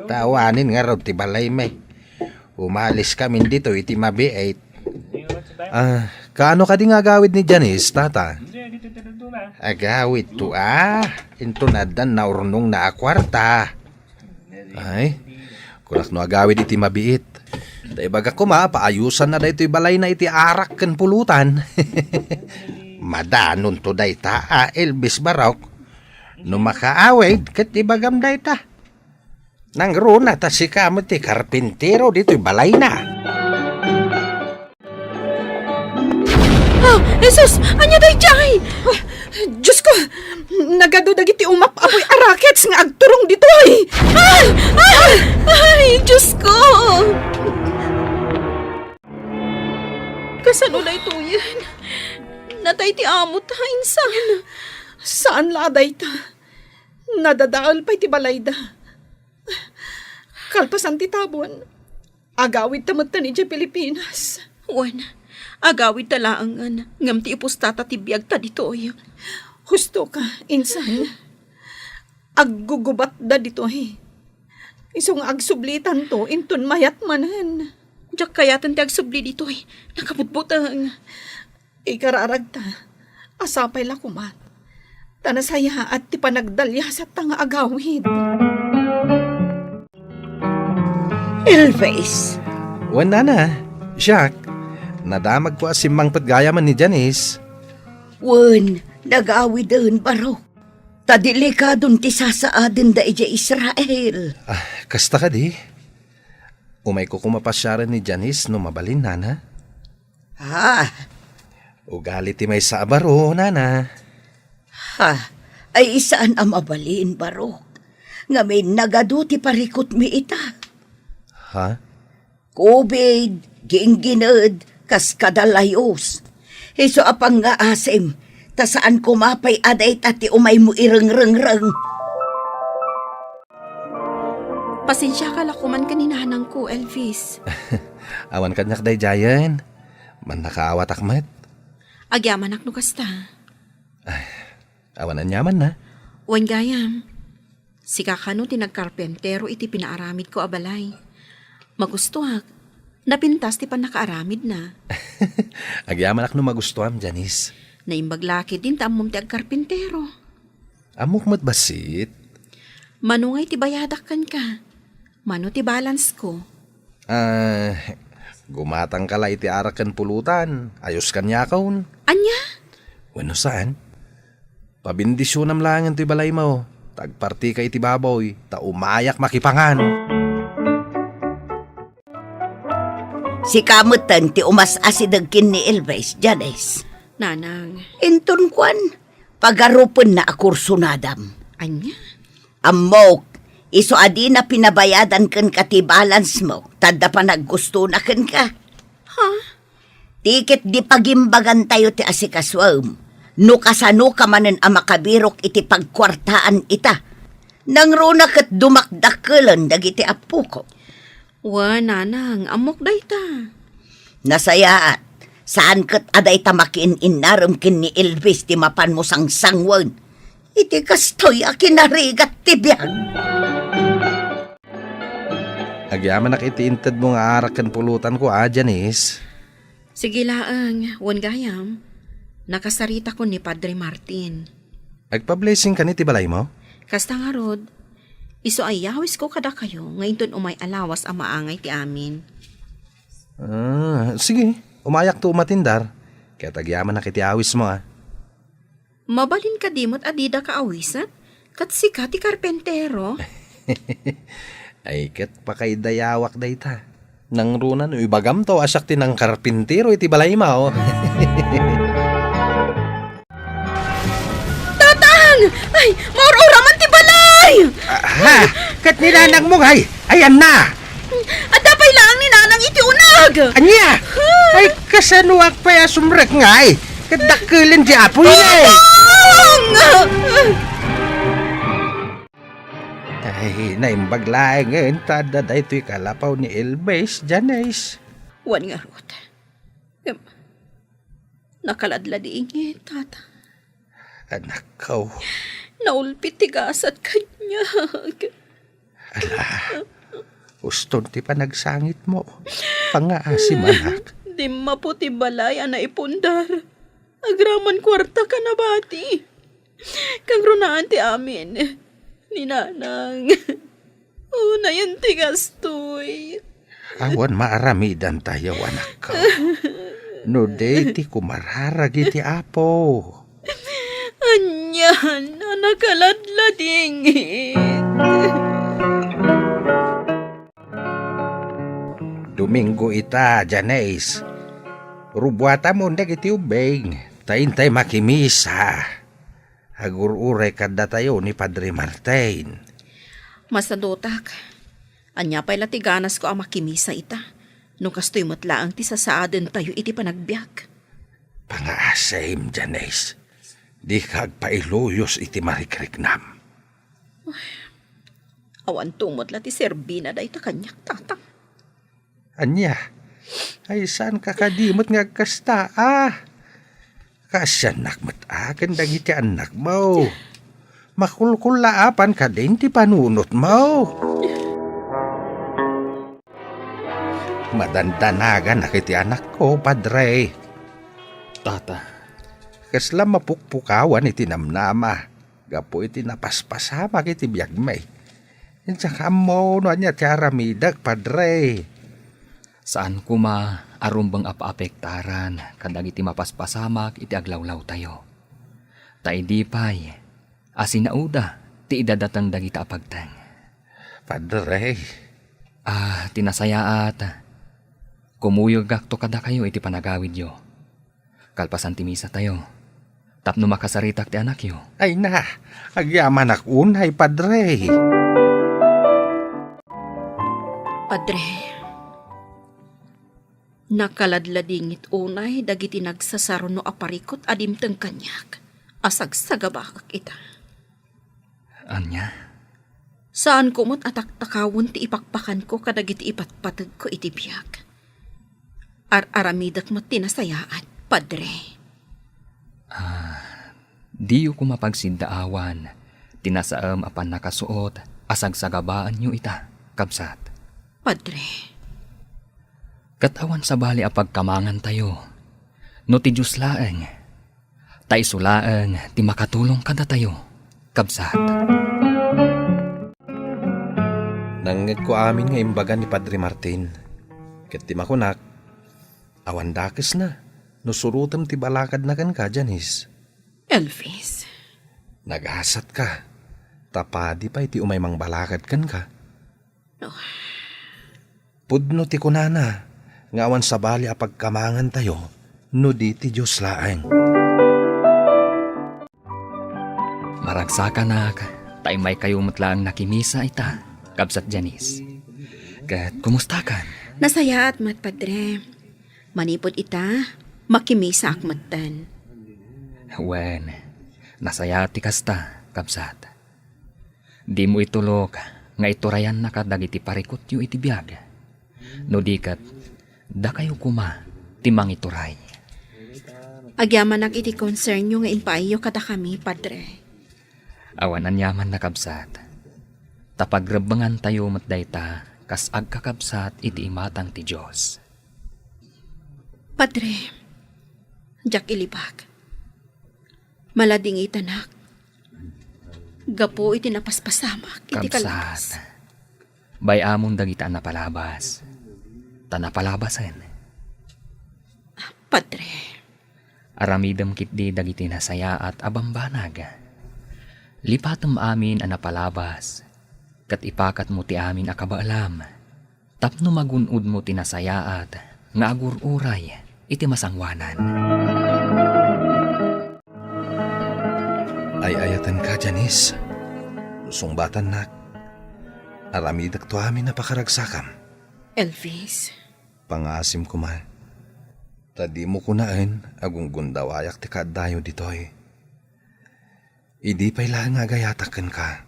Ta awanen ngarud ti balaymi. Umaliskamin ditoy iti mabiit. Ah, kaano kadi nga agawid ni Janice, Tata? Agawidto a. Inton addan naurnongna a kuarta. Ay, kunak no agawid iti mabiit. Ta ibagak koma, paayusanna daytoy balayna iti arak ken pulutan. Madanonto dayta a, Elvis Barok. No makaawid, ket ibagam dayta. Nangruna ta sika met ti karpintero ditoy balayna. Ah, Jesus! Ania daydiay? Ah, Diyos ko! Nagadu dagiti umap-apoy a rockets nga agturong ditoy! Ay! Ay! Ay, Diyos ko! Kasano daytoyen? Natay ti amo ta, insan. Saan la a dayta. Nadadael pay ti balayda. Kalpasan ti tabon, agawidta metten idiay Pilipinas. Wen, agawidta laengen, ngem ti ipustata ti biagta ditoy. Hustoka, insan. Aggugubatda ditoy. Isu nga agsublitanto inton mayat manen. Diak kayaten ti agsubli ditoy. Nakabutbuteng. Ikararagta a sapay la koma ta nasayaat ti panagdaliasatta nga agawid. Elvis. Wen, Nana. Siak, nadamagko a simmangpet gayam ni Janice. Wen, nagawiden, Barok. Ta delikadon ti sasaadenda idiay Israel. Ah, kasta kadi? Umayko koma pasiaren ni Janice no mabalin, Nana? Ha? Ugali ti maysa a baro, Nana. Ha? Ay, saan a mabalin, Barok. Ngamin, nagadu ti parikutmi ita. Ha? Covid, ginggined, kas kada layos. Isu a pangngaasim, ta saan koma pay a dayta ti umaymo irengrengreng. Pasensiaka la koman ken ni nanangko, Elvis. Awan kaniak daydiayen. Mannakaawatak met. Agyamanak no kasta. Ay, awan aniamanna. Wen gayam. Sika kano ti nagkarpentero iti pinaaramidko a balay. Magustoak. Napintas ti pannakaaramidna. Agyamanak no magustoam, Janice. Naimbag la ketdin ta ammom ti agkarpentero. Ammok met bassit. Mano ngay ti bayadak kenka? Mano ti balance ko? Ah, Gumatangka la iti arak ken pulutan. Ayos kaniakon. Ania? Wenno saan? Pabendisionam laengen toy balaymo. Ta agpartika iti baboy, ta umayak makipangan. Sika metten ti umas-asideg ken ni Elvis, Janice. Nanang. Inton kuan, pagarupenna a kursunadam. Ania? Ammok, isu a dina pinabayadan kenka ti balance mo, ta adda panaggustona kenka. Ha? Ti ket di pagimbagantayo ti asikasuem, no kasanoka manen a makabirok iti pagkuartaan ita. Nangruna ket dumakdakkelen dagiti appoko. Wen, nanang, ammok dayta. Nasayaat, saan ket a dayta makiin-innarem ken ni Elvis ti mapanmo sangsangwen. Iti kastoy a kinarigat ti biag. Agyamanak iti intedmo nga arak ken pulutanko a, Janice. Sige laeng, wen gayam. Nakasaritakon ni Padre Martin. Agpa-blessing kani ti balaymo? Kasta ngarud, isu a iyawisko kadakayo nga inton umay a lawas a maangay ti amin. Ah, sige, umayakto umatindar. Ket agyamanak iti awismo, a. Mabalin kadi met a didaka awisen? Ket sika ti karpentero? Ay, ket pakaidayawak dayta. Nangruna no ibagamto a siak ti nangkarpintero iti balaymo. Tatang! Ay, maur-uraman ti balay! Ah, ha? Ket ni nanangmo ngay? Ayanna! Adda pay laeng ni nanang iti uneg! Ania? Ay, kasanoak pay a sumrek ngay? Ket dakkelen ti apoy, eh! Tatang! Ay, naimbag laengen ta adda daytoy kalapaw ni Elvis, Janice. Wen ngarud. Ngem, nakaladladingit, Tata. Anakko. Naulpit ti gasat kaniak. Ala, uston ti panagsangitmo. Pangaasi manak. Dimmapo ti balay a naipundar. Agraman kuarta ka nabati. Kangrunaan ti amin. Ni nanang. Unayen ti gastoy. Awan maaramidantayo, anakko. No di ti kumararag iti Apo. Anian a nakaladladingit. Domingo ita, Janice. Rubuatamon dagiti ubbing, ta intay makimisa. Agur-uray kaddatayo ni Padre Martin. Masadutak. Ania pay la ti ganasko a makimisa ita? No kastoy met laeng ti sasaadentayo iti panagbiag. Pangaasim, Janice. Dika agpailuyos iti marikriknam. Awan tumot la ti serbina dayta kaniak, Tatang. Ania? Ay, saanka kadi met nga agkasta, a? Kaasiannak met a ken dagiti annakmo. Makulkullaapan kadin ti panunotmo. Madandanagan iti anakko, Padre. Tata. Kasla mapukpukawan iti namnama gapu iti napaspasamak iti biagmi. Diak ammo no ania ti aramidek, Padre. Saan koma a rumbeng a paapektaran kadagiti mapaspasamak iti aglawlawtayo. Ta idi pay a sinauda ti idadateng dagita a pagteng. Padre. Ah, ti nasayaat, kumuyegakto kadakayo iti panagawidyo. Kalpasan ti misatayo, tapno makasaritak ti anakyo. Ay na, agyamanak unay, Padre. Padre, nakaladladingit unay dagiti nagsasaruno a parikut a dimteng kaniak a sagsagabaek ita. Ania? Saanko met a taktakawen ti ipakpakanko kadagiti ipatpategko iti biag. Ar-aramidek met ti nasayaat, Padre. Ah, diyo koma pagsiddaawan ti nasaem a pannakasuot a sagsagabaanyo ita, kabsat. Padre. Ket awan sabali a pagkamangantayo no ti Dios laeng. Ta isu laeng ti makatulong kadatayo, kabsat. Nangngegko amin nga imbaga ni Padre Martin, ket ti makunak, Awan dakesna no surotem ti balakadna kenka, Janice. Elvis. Nagasatka. Ta padi pay ti umay mangbalakad kenka. Oh. Pudno ti kunana nga awan sabali a pagkamangantayo no di ti Dios laeng. Maragsakanak, ta immaykayo met laeng nakimisa ita, Kabsat Janice. Ket kumustakan? Nasayaat met, Padre. Manipud ita, makimisaak metten. Wen, nasayaat ti kasta, Kabsat. Dimo itulok nga iturayanna kadagiti parikutyo iti biag. No di ket, dakayo koma ti mangituray. Agyamanak iti concernyo nga impaayyo kadakami, Padre. Awan aniaman, nakabsat. Ta pagrebbengantayo met dayta kas agkakabsat iti imatang ti Dios. Padre, diak ilibak. Maladingitanak gapu iti napaspasamak iti Kabsat, kalatas. Bay-amon dagita a napalabas. Ta napalabasen. Padre. Aramidem ketdi dagiti nasayaat a bambanag. Lipatem amin a napalabas, ket ipakatmo ti amin a kabaelam. Tapno magun-odmo ti nasayaat nga agur-uray iti masangoanan. Ay-ayatenka, Janice. Sungbatannak. Aramidekto amin a pakaragsakam. Elvis. Pangasim koma. Ta dimo kunaen a gunggundawayak ti kaaddayo ditoy. Idi pay laeng nga agayatak kenka.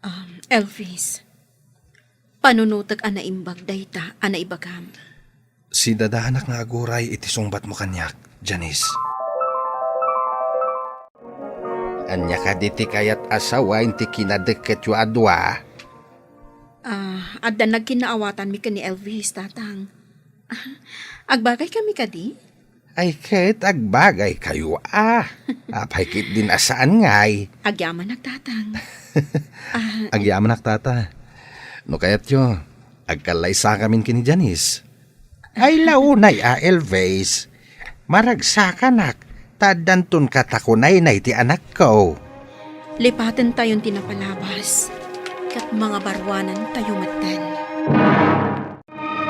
Um, Elvis, panunotek a naimbag dayta a naibagam. Sidadanak nga aguray iti sungbatmo kaniak, Janice. Ania kadi ti kayat a sawen ti kinadekketyo a dua? Ah, adda nagkinnaawatanmi ken ni Elvis, Tatang. Agbagay kami kadi? Ay, ket agbagaykayo a. Apay ketdin a saan ngay? Agyamanak, Tatang. Ah, agyamanak, Tata. No kayatyo, agkallaysakamin ken ni Janice. Ay, launay a, Elvis. Maragsakanak, ta addanton katakunaynay ti anakko. Lipatentayon ti napalabas, ket mangabaruanantayo metten.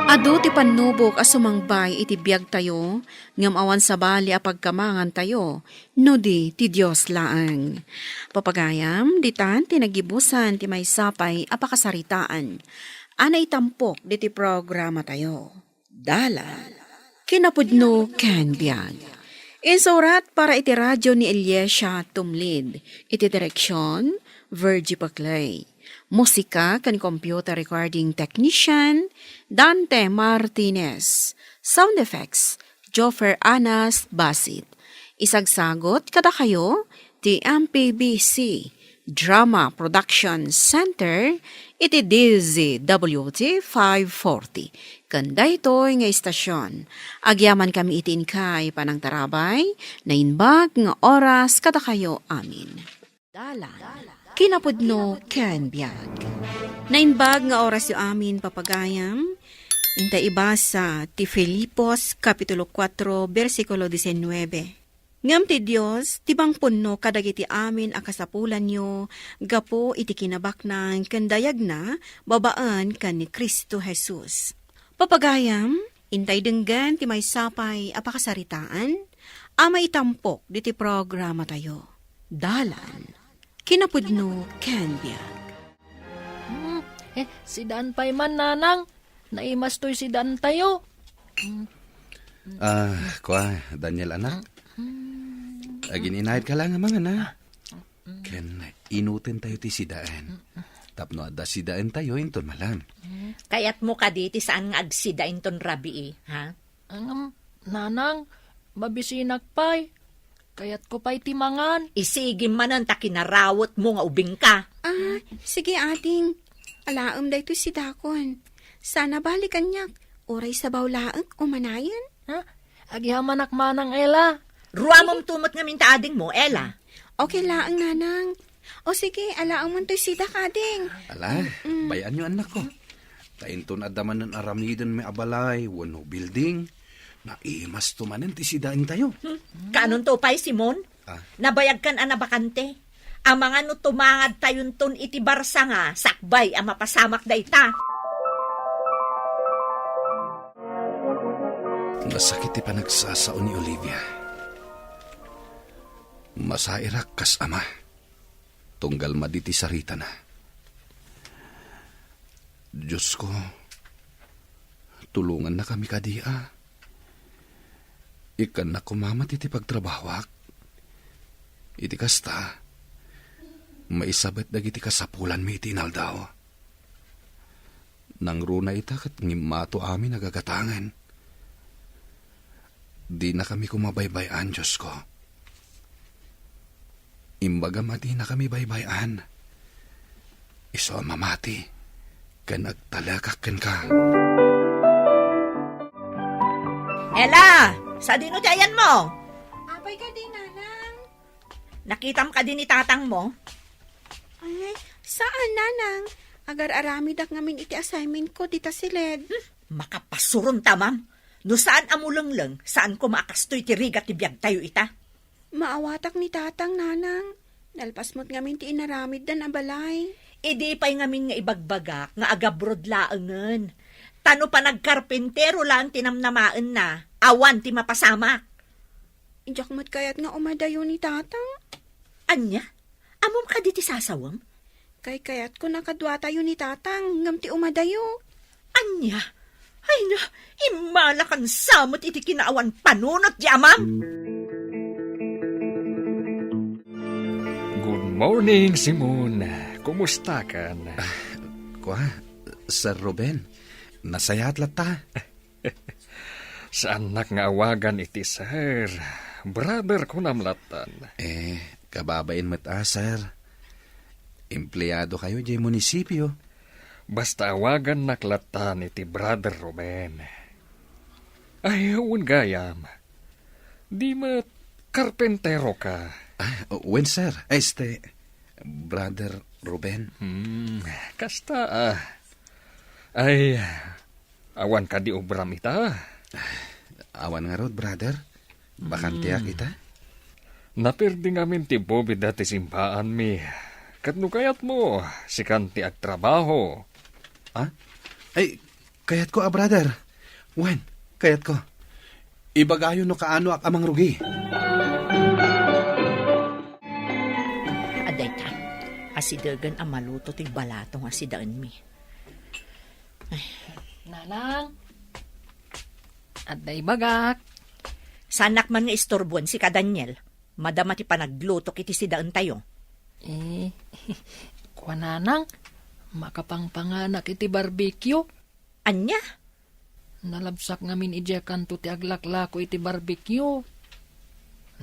Adu ti pannubok a sumangbay iti biagtayo, ngem awan sabali a pagkamangantayo, no di ti Dios laeng. Papagayam, ditan ti nagibusan ti maysa pay a pakasaritaan a naitampok diti programatayo. Dalan. Kinapudno ken biag. Insurat para iti radio ni Eliesa Tumlid. Iti direksion, Virgie Paclay. Musika ken computer recording technician, Dante Martinez. Sound effects, Joffer Anas Basit. Isagsagot kadakayo ti M P B C Drama Production Center iti D Z W T five forty. Ken daytoy nga istasion, agyamankami iti inkay panangtarabay, naimbag nga oras kadakayo amin. Dalan, kinapudno ken biag. Naimbag nga orasyo amin, papagayam. Inta ibasa ti Filipos, Kapitulo kuatro, bersikulo disinnuebe. Ngem ti Dios, ti mangpunno kadagiti amin a kasapulanyo gapu iti kinabaknang ken dayagna babaen ken ni Cristo Jesus. Papagayam, intay denggen ti maysa pay a pakasaritaan a maitampok diti programatayo. Dalan, kinapudno ken biag. Hmm, eh, sidaan pay man, Nanang. Naimas toy sidaantayo. Hmm. Ah, kua, Daniel, anak. Hmm. Agin-inayat ka lang a mangan, ha? Ken inutentayo ti sidaen. Tapno adda sidaentayo inton malam. Kayatmo kadi ti saan nga agsida inton rabii, ha? Ngem, Nanang, mabisinak pay. Kayatko pay ti mangan. Isigim manen ta kinarawetmo nga ubingka. Ah, sige, ading. Alaem daytoy sidakon. Sana bali kaniak, uray sabaw laeng umanayen. Ha? Agyamanak manang, Ella. Ruamem tumet ngamin ta adingmo, Ella. Okay laeng, Nanang. O sige, alaem man toy sidak, ading. Ala, mm, bay-anyo, annakko. Ta inton adda manen aramiden may a balay wenno building, Naimasto manen ti sidaentayo. Hmm. Kaanonto pay, Simon? Ah. Nabayagkan a nabakante. Amangan no tumangadtayonton iti barsa nga sakbay a mapasamak dayta. Nasakit ti panagsasao ni Olivia. Masairak kas ama. Tunggal madi ti saritana. Diosko, tulongannakami kadi a. Ikkannak koma met iti pagtrabahoak. Iti kasta, maisabet dagiti kasapulanmi iti inaldaw. Nangruna ita ket ngimmato amin a gagatangen. Dinakami koma baybay-an, Diosko. Imbagam a dinakami baybay-an. Isu a mamati ken agtalekak kenka. Ella, sadino ti ayanmo? Apay kadi, Nanang? Nakitam kadi ni tatangmo? Ay, saan, Nanang. Agar-aramidak ngamin iti assignment ko dita siled. Hmm, makapasuron ta, ma'am. No saan a mulengleng, saan koma a kastoy ti rigat ti biagtayo ita. Maawatak ni tatang, Nanang. Nalpas met ngamin ti inaramiddan a balay. Idi pay ngamin nga ibagbagak nga agabrod laengen. Ta no panagkarpintero laeng ti namnamaenna, awan ti mapasamak. Diak met kayat nga umadayo ni tatang. Ania? Ammom kadi ti sasawem? Kaykayatko a kaduatayo ni tatang ngem ti umadayo. Ania? Ay na, immalakan sa met iti kinaawan panunot ti amam. Good morning, Simon. Kumustakan? Ah, kua, Sir Ruben, nasayaat latta. Saannak nga awagan iti sir. Brother kunam lattan. Eh, kababain met a, sir. Empleado kayo diay munisipio. Basta awagannak lattan iti Brother Ruben. Ay, wen gayam. Di met karpentero ka? Ah, wen, sir. Este, Brother Ruben. Hmm, kasta, ah. Ay, awan kadi obram ita? Awan ngarud, brother. Bakanteak Hmm. ita. Napirdi ngamin ti bobida ti simbaanmi. Ket no kayatmo, sikan ti agtrabaho. Ah? Ay, kayatko a, brother. Wen, kayatko. Ibagayo no kaanoak a mangrugi. Adda ita, asidegen a maluto ti balato nga sidaenmi. Ay. Nanang, adda ibagak. Saannak man nga isturboen sika, Daniel. Madama ti panaglutok iti sidaentayo. Eh, kua, Nanang, makapangpanganak iti barbecue. Ania? Nalabsak ngamin idiay kanto ti aglaklako iti barbecue.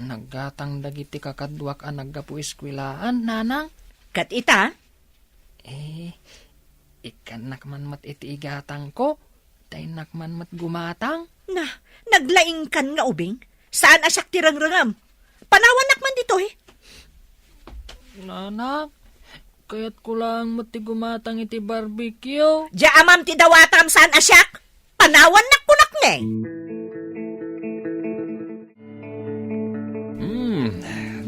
Naggatang dagiti kakaduak a naggapu eskuelaan, Nanang. Ket ita? Eh, ikkannak man met iti igatangko, ta innak man met gumatang. Na, naglaingkan nga ubing? Saan a siak ti rengrengem? Panawannak man ditoy. Nanang, kayatko laeng met ti gumatang iti barbecue. Dia amam ti dawatam, saan a siak? Panawannak kunak ne. Hmm,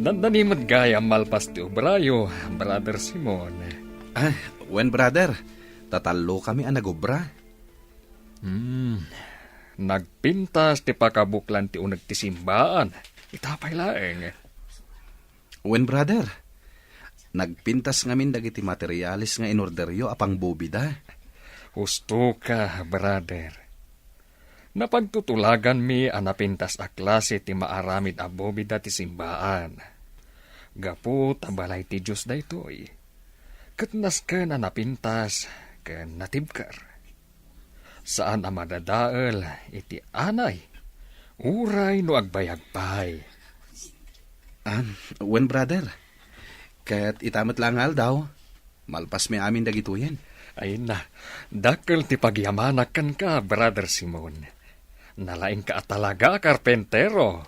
dandani met gayam malpas ti obrayo, Brother Simon. Ah, wen, brother. Tatallo kami a nagobra. Hmm, nagpintas ti pakabuklan ti uneg ti simbaan. Ita pay laeng. Wen, brother. Nagpintas ngamin dagiti materiales nga inorderyo a pangbobida. Husto ka, brother. Napagtutulaganmi a napintas a klase ti maaramid a bobida ti simbaan. Gapu ta balay ti Dios daytoy. Ket nasken a napintas ken natibker. Saan a madadael iti anay, uray no agbayag pay. Ah, wen, brother. Ket ita met la nga aldaw, malpasmi amin dagitoyen. Ay na, dakkel ti pagyamanak kenka, Brother Simon. Nalaingka a talaga a karpentero.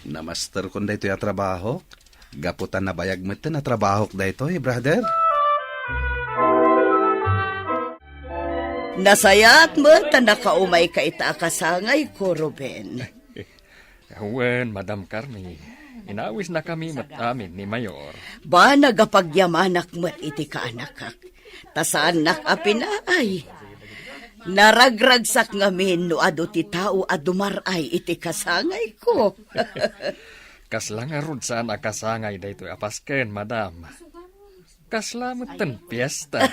Namasterkon daytoy a trabahok. Gapu ta nabayag metten a trabahok daytoy, brother. Nasayaat met ta nakaumayka ita a kasangayko, Ruben. Wen, Madam Carmi, inawisnakami met amin ni Mayor. Banag a pagyamanak met iti kaanakak, ta saannak a pinaay. Naragragsak ngamin no adu ti tao a dumar-ay iti kasangayko. Kasla ngarud saan a kasangay daytoy a pasken, Madam. Kasla metten fiesta.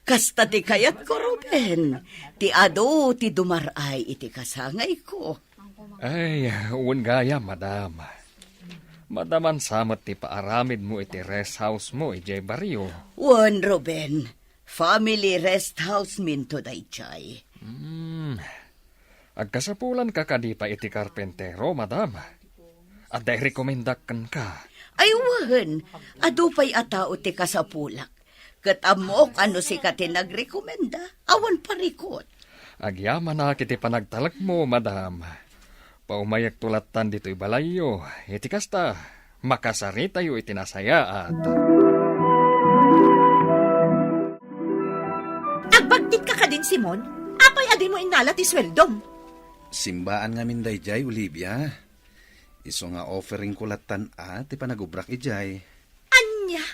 Kasta ti kayatko, Ruben. Ti adu ti dumar-ay iti kasangayko. Ay, wen gayam, Madam. Madaman sa met ti paaramidmo iti rest house mo idiay barrio. Wen, Ruben. Family rest house minto daydiay. Hmm. Agkasapulanka kadi pay iti karpentero, Madam? Adda irekomendak kenka. Ay, wen. Adu pay a tao ti kasapulak. Ket ammok a no sika ti nagrekomenda, awan parikut. Agyamanak iti panagtalekmo, Madam. Paumayekto lattan ditoy balayyo. Iti kasta, makasaritayo iti nasayaat. Agbagtitka kadin, Simon? Apay a dimo innala ti sueldom? Simbaan ngamin daydiay, Olivia. Isu nga offeringko lattan a ti panagubrak idiay. Ania?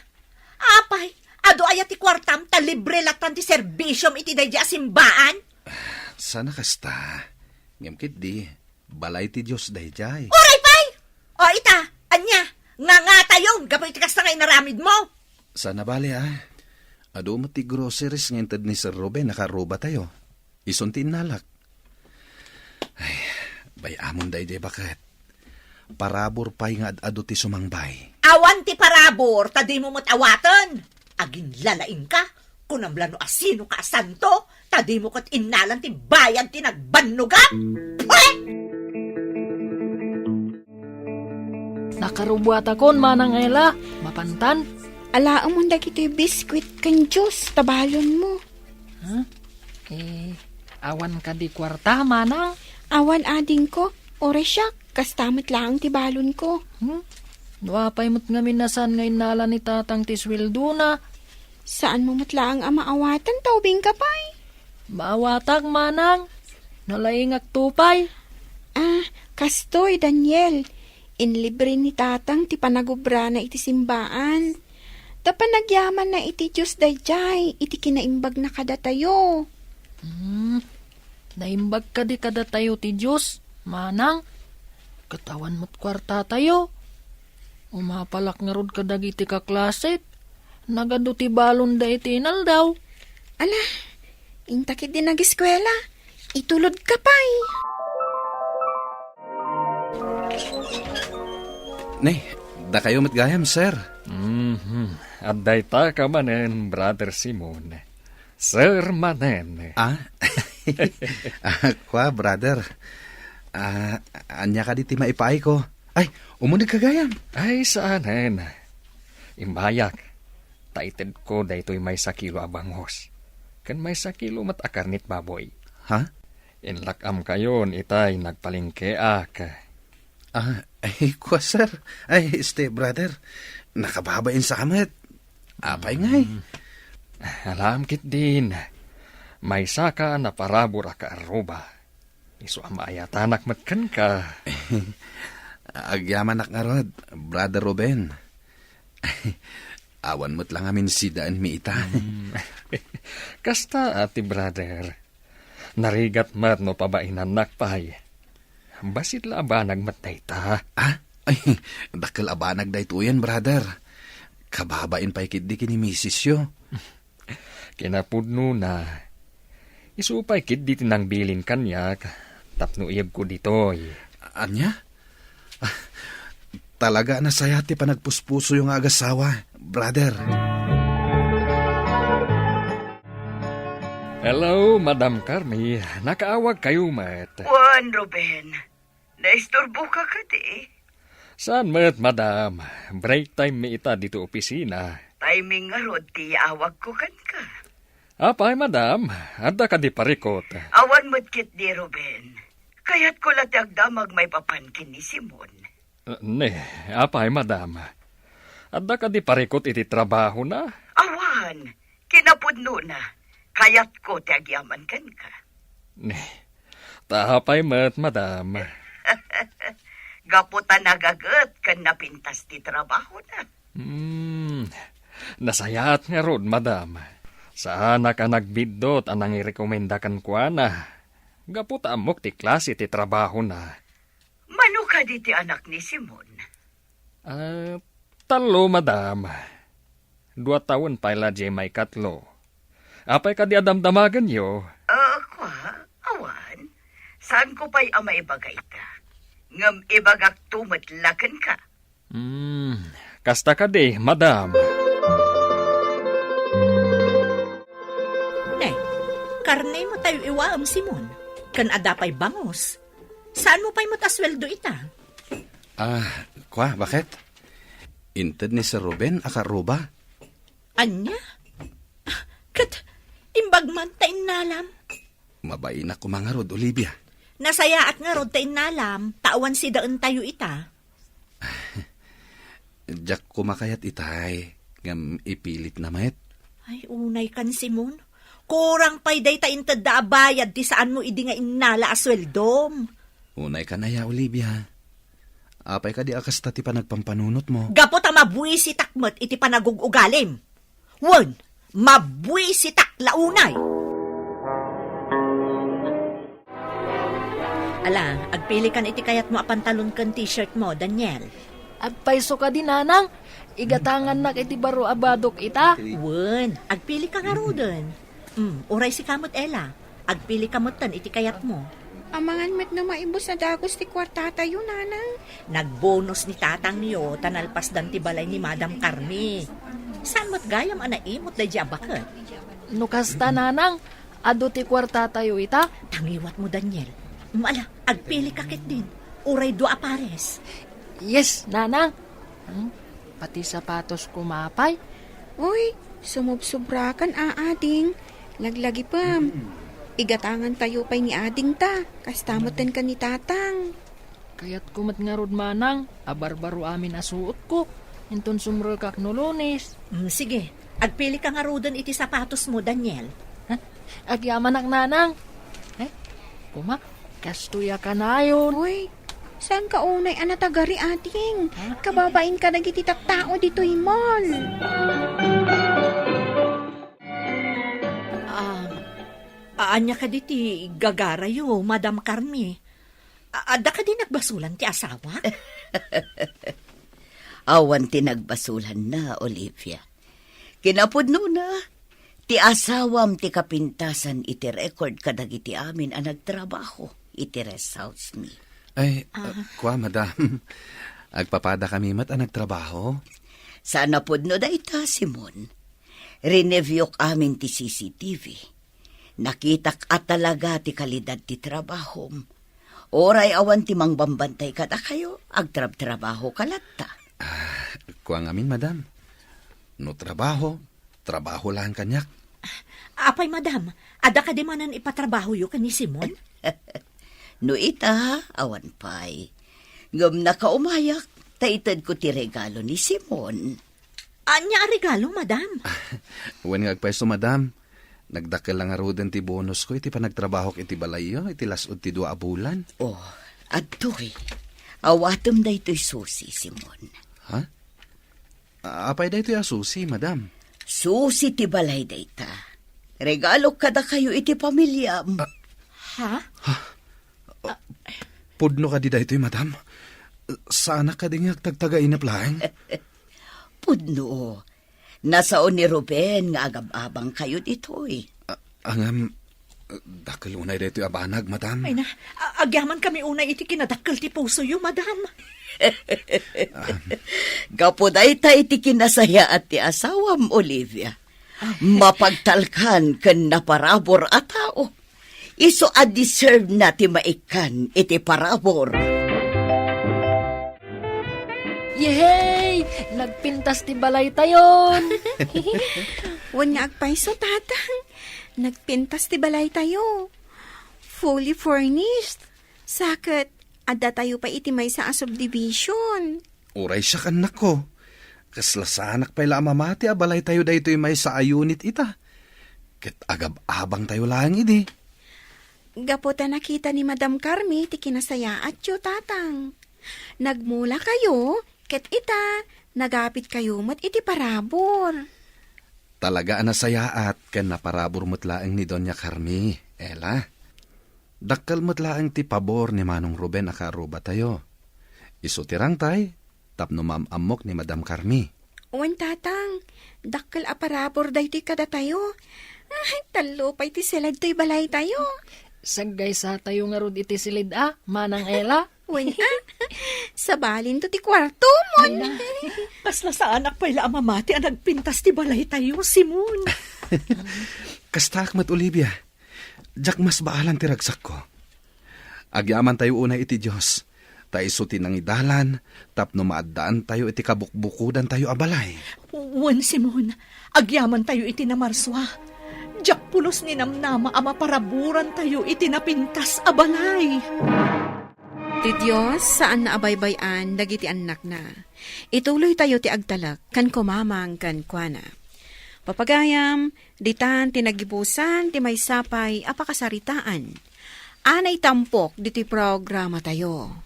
Apay, adu aya ti kuartam ta libre lattan ti serbisiom iti daydiay a simbaan? Sana kasta. Ngem ketdi, balay ti Dios daydiay. Uray pay! O ita, ania? Ngangatayon gapu iti kasta nga inaramidmo? Sana bale, a. Adu met ti groceries nga inted ni Sir Ruben a kaarrubatayo. Isun ti innalak. Ay, bay-amon daydiay baket. Parabur pay nga ad-adu ti sumangbay. Awan ti parabur, ta dimo met awaten. Aginlalaingka, kunam la no asinoka a santo, ta dimo ket innalan ti bayad ti nagbannogam. Pwe! Nakarubuatakon, Manang Ella. Mapantan? Alaemon dagitoy biskuit ken juice ta balonmo. Ha? Eh, awan kadi kuarta, Manang? Awan, adingko. Uray siak, kasta met laeng ti balonko. Hmm? No apay met ngamin a saan nga innala ni Tatang ti sueldona? Saanmo met laeng a maawaten ta ubingka pay? Maawatak, Manang. Nalaingakto pay. Ah, kastoy, Daniel. Inlibre ni Tatang ti panagubrana iti simbaan. Ta panagyamanna iti Dios daydiay iti kinaimbagna kadatayo. Hmm. Naimbag kadi kadatayo ti Dios, Manang? Ket awan met kuartatayo. Umapalak ngarud kadagiti kaklasek. Nagadu ti balonda iti inaldaw. Ala, inta ketdi nagiskuela. Itulodka pay. Ne, dakayo met gayam, sir. Mhm. Adda itaka manen, Brother Simon. Sir manen. Ah? Ah, kua, brother. Ah, ania kadi ti maipaayko? Ay, umunegka gayam. Ay, saanen. Imbayak, ta itedko daytoy maysa kilo a bangus, ken maysa kilo met a karnit baboy. Ha? Inlak-amkayon itay nagpalengkeak. Ah, ay, kua, sir. Ay, este, brother. Nakababain sa met. Apay ngay? Hmm. Alam ketdin. Maysaka a naparabur a kaarruba. Isu a maayatanak met kenka. Agyamanak ngarud, Brother Ruben. Awan met la ngamin sidaenmi ita. Hmm. Kasta, ati brother. Narigat met no pabainannak pay. Bassit la a banag met dayta. Ah? Ay, dakkel a banag daytoyen, brother. Kababain pay ketdi ken ni misisyo. Kinapudnona, isu pay ketdi ti nangbilin kaniak tapno iyegko ditoy. Ania? Ah, talaga a nasayaat ti panagpuspusoyo nga agasawa, brother. Hello, Madam Carmi. Nakaawagkayo met. Wen, Ruben. Naisturboka kadi? Saan met, Madam. Break time mi ita ditoy opisina. Timing ngarud ti yaawagko kenka. Apay, Madam? Adda kadi parikut? Awan met ketdi, Ruben. Kayatko la ti agdamag maipapan ken ni Simon. Ne, apay, Madam? Adda kadi parikut iti trabahona? Awan. Kinapudnona, kayatko ti agyaman kenka. Ne, ta apay met, madam? Gapu ta nagaget ken napintas ti trabahona. Hmm, nasayaat ngarud, madam. Saanak a nagbiddut a nangirekomenda kenkuana. Gapu ta ammok ti klase ti trabahona. Mano kadi ti anak ni Simon? Ah, tallo, madam. Dua tawen pay la diay maikatlo. Apay kadi a damdamagenyo? Ah, kua, awan. Saanko pay a maibaga ita. Ngem ibagakto met la kenka. Hmm, kasta kadi, madam. Ne, karne mo tayo iwaem, Simon. Ken adda pay bangus. Saan mo pay met a sueldo ita? Ah, kua, baket? Inted ni Sir Ruben a karuba. Ania? Ah, ket imbag man ta innalam? Mabainak koma ngarud, Olivia. Nasayaat ngarud ta innalam, ta awan sidaentayo ita. Diak koma kayat itay, ngem ipilitna met. Ay, unay kan, Simon. Kurang pay dayta intedda a bayad ti saanmo idi nga innala a sueldom. Unay kan aya, Olivia. Apay kadi a kasta ti panagpampanunotmo? Gapu ta mabuisitak met iti panagug-ugalim. Wen, mabuisitak la unay. Ala, agpilikan iti kayatmo a pantalon ken t-shirt mo, Daniel. Agpayso kadi, nanang. Igatangannak iti baro a badok ita. Wen, agpilika ngaruden. Mm, uray sika met, Ella. Agpilika metten iti kayatmo. Amangan met no maibus a dagus ti kuartatayo, nanang. Nagbonos ni tatangyo ta nalpasdan ti balay ni Madam Carmi. Saan met gayam a naimot daydiay a baket? No kasta, nanang, adu ti kuartatayo ita? Tangiwatmo, Daniel. Mm, ala, agpilika ketdin. Uray dua a pares. Yes, nanang. Hmm? Pati sapatos koma pay? Uy, sumubsubrakan a, ading. Laglagipem. Igatangantayo pay ni ading ta. Kasta metten ken ni tatang. Kayatko met ngarud, manang, a barbaro amin a suotko. Inton sumrekak no Lunes. Mm, sige. Agpilika ngaruden iti sapatosmo, Daniel. Ha? Agyamanak, nanang. Eh? Koma, kastoy a kanayon. Uy, saanka unay a natagari, ading? Ha? Kababain kadagiti tattao ditoy mall. Ah, ania kadi ti gagarayo, Madam Carmi? A-, adda kadi nagbasolan ti asawa? Awan ti nagbasolanna, Olivia. Kinapudnona, ti asawam ti kapintasan iti record kadagiti amin a nagtrabaho iti rest house mi. Ay, ah, kua, madam. Agpapadakami met a nagtrabaho? Saan a pudno dayta, Simon. Rineviewk amin ti C C T V. Nakitak a talaga ti kalidad ti trabahom. Uray awan ti mangbambantay kadakayo, agtrabtrabahoka latta. Ah, kua ngamin, madam. No trabaho, trabaho laeng kaniak. Apay, madam, adda kadi manen ipatrabahoyo ken ni Simon? No ita, awan pay. Ngem nakaumayak, ta itedko ti regalo ni Simon. Ania a regalo, madam? Wen nga agpayso, madam. Nagdakkel la ngaruden ti bonusko iti panagtrabahok iti balayyo iti las-ud ti dua a bulan. Oh, adtoy. Awatem daytoy susi, Simon. Ha? Apay daytoy a susi, madam? Susi ti balay dayta. Regalok kadakayo iti pamiliam. Ah. Ha? Ha? Pudno kadi daytoy, madam? Saanak kadi nga agtagtagainep laeng? Pudno. Nasao ni Ruben nga agab-abangkayo ditoy. A-, angam, dakkel unay daytoy a banag, madam. Ay na, a-, agyamankami unay iti kinadakkel ti pusoyo, madam. Gapu dayta iti kinasayaat ti asawam, Olivia. Mapagtalkan ken naparabur a tao. Isu a deserve na ti maikkan iti parabur. Yehey! Nagpintas ti balaytayon! Wen nga agpayso, tatang. Nagpintas ti balaytayo. Fully furnished. Sa ket, addatayo pay iti maysa a subdivision. Uray siak, annakko. Kasla saanak pay la a mamati a balaytayo daytoy maysa a unit ita. Ket agab-abangtayo laeng idi. Gapu ta nakita ni Madam Carmi ti kinasayaatyo, Tatang. Nagmulakayo, ket ita, nagapitkayo met iti parabur. Talaga a nasayaat ken naparabur met laeng ni Doña Carmi, Ella. Dakkel met laeng ti pabor ni Manong Ruben a kaarrubatayo. Isu ti rangtay, tapno maam-ammok ni Madam Carmi. Wen, Tatang, dakkel a parabur daytoy kadatayo. Ay, tallo pay ti siled toy balaytayo. Saggaysatayo ngarud iti siled a, Manang Ella. Wen, a, sabalinto ti kuartomon. Ay, na. Kasla saanak pay la a mamati a nagpintas ti balaytayo, Simon. Kastak met, Olivia. Diak masbaalan ti ragsakko. Agyamantayo unay iti Dios, ta isu ti nangidalan tapno maaddaantayo iti kabukbukodantayo a balay. Wen, Simon, agyamantayo iti namarsua. Diak pulos ni namnama a maparaburantayo iti napintas a balay. Ti Dios, saanna a baybay-an dagiti annakna. Ituloytayo ti agtalek ken kumamang kenkuana. Papagayam, ditan ti nagibusan ti maysa pay a pakasaritaan a naitampok ditoy programatayo.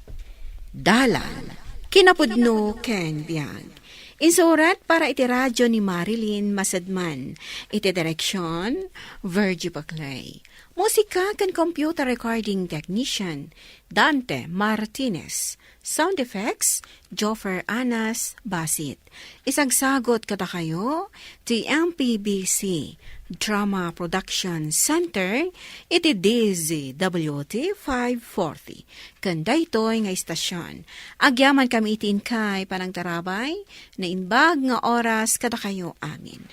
Dalan, kinapudno ken biag. Insurat para iti radyo ni Marilyn Masadman. Iti direksyon, Virgie Baclay. Musika ken computer recording technician, Dante Martinez. Sound effects, Joffer Anas Basit. Isagsagot kadakayo ti M P B C Drama Production Center iti D Z W T five forty. Ken daytoy nga istasyon, agyaman kami iti inkay panangtarabay, naimbag nga oras kadakayo amin.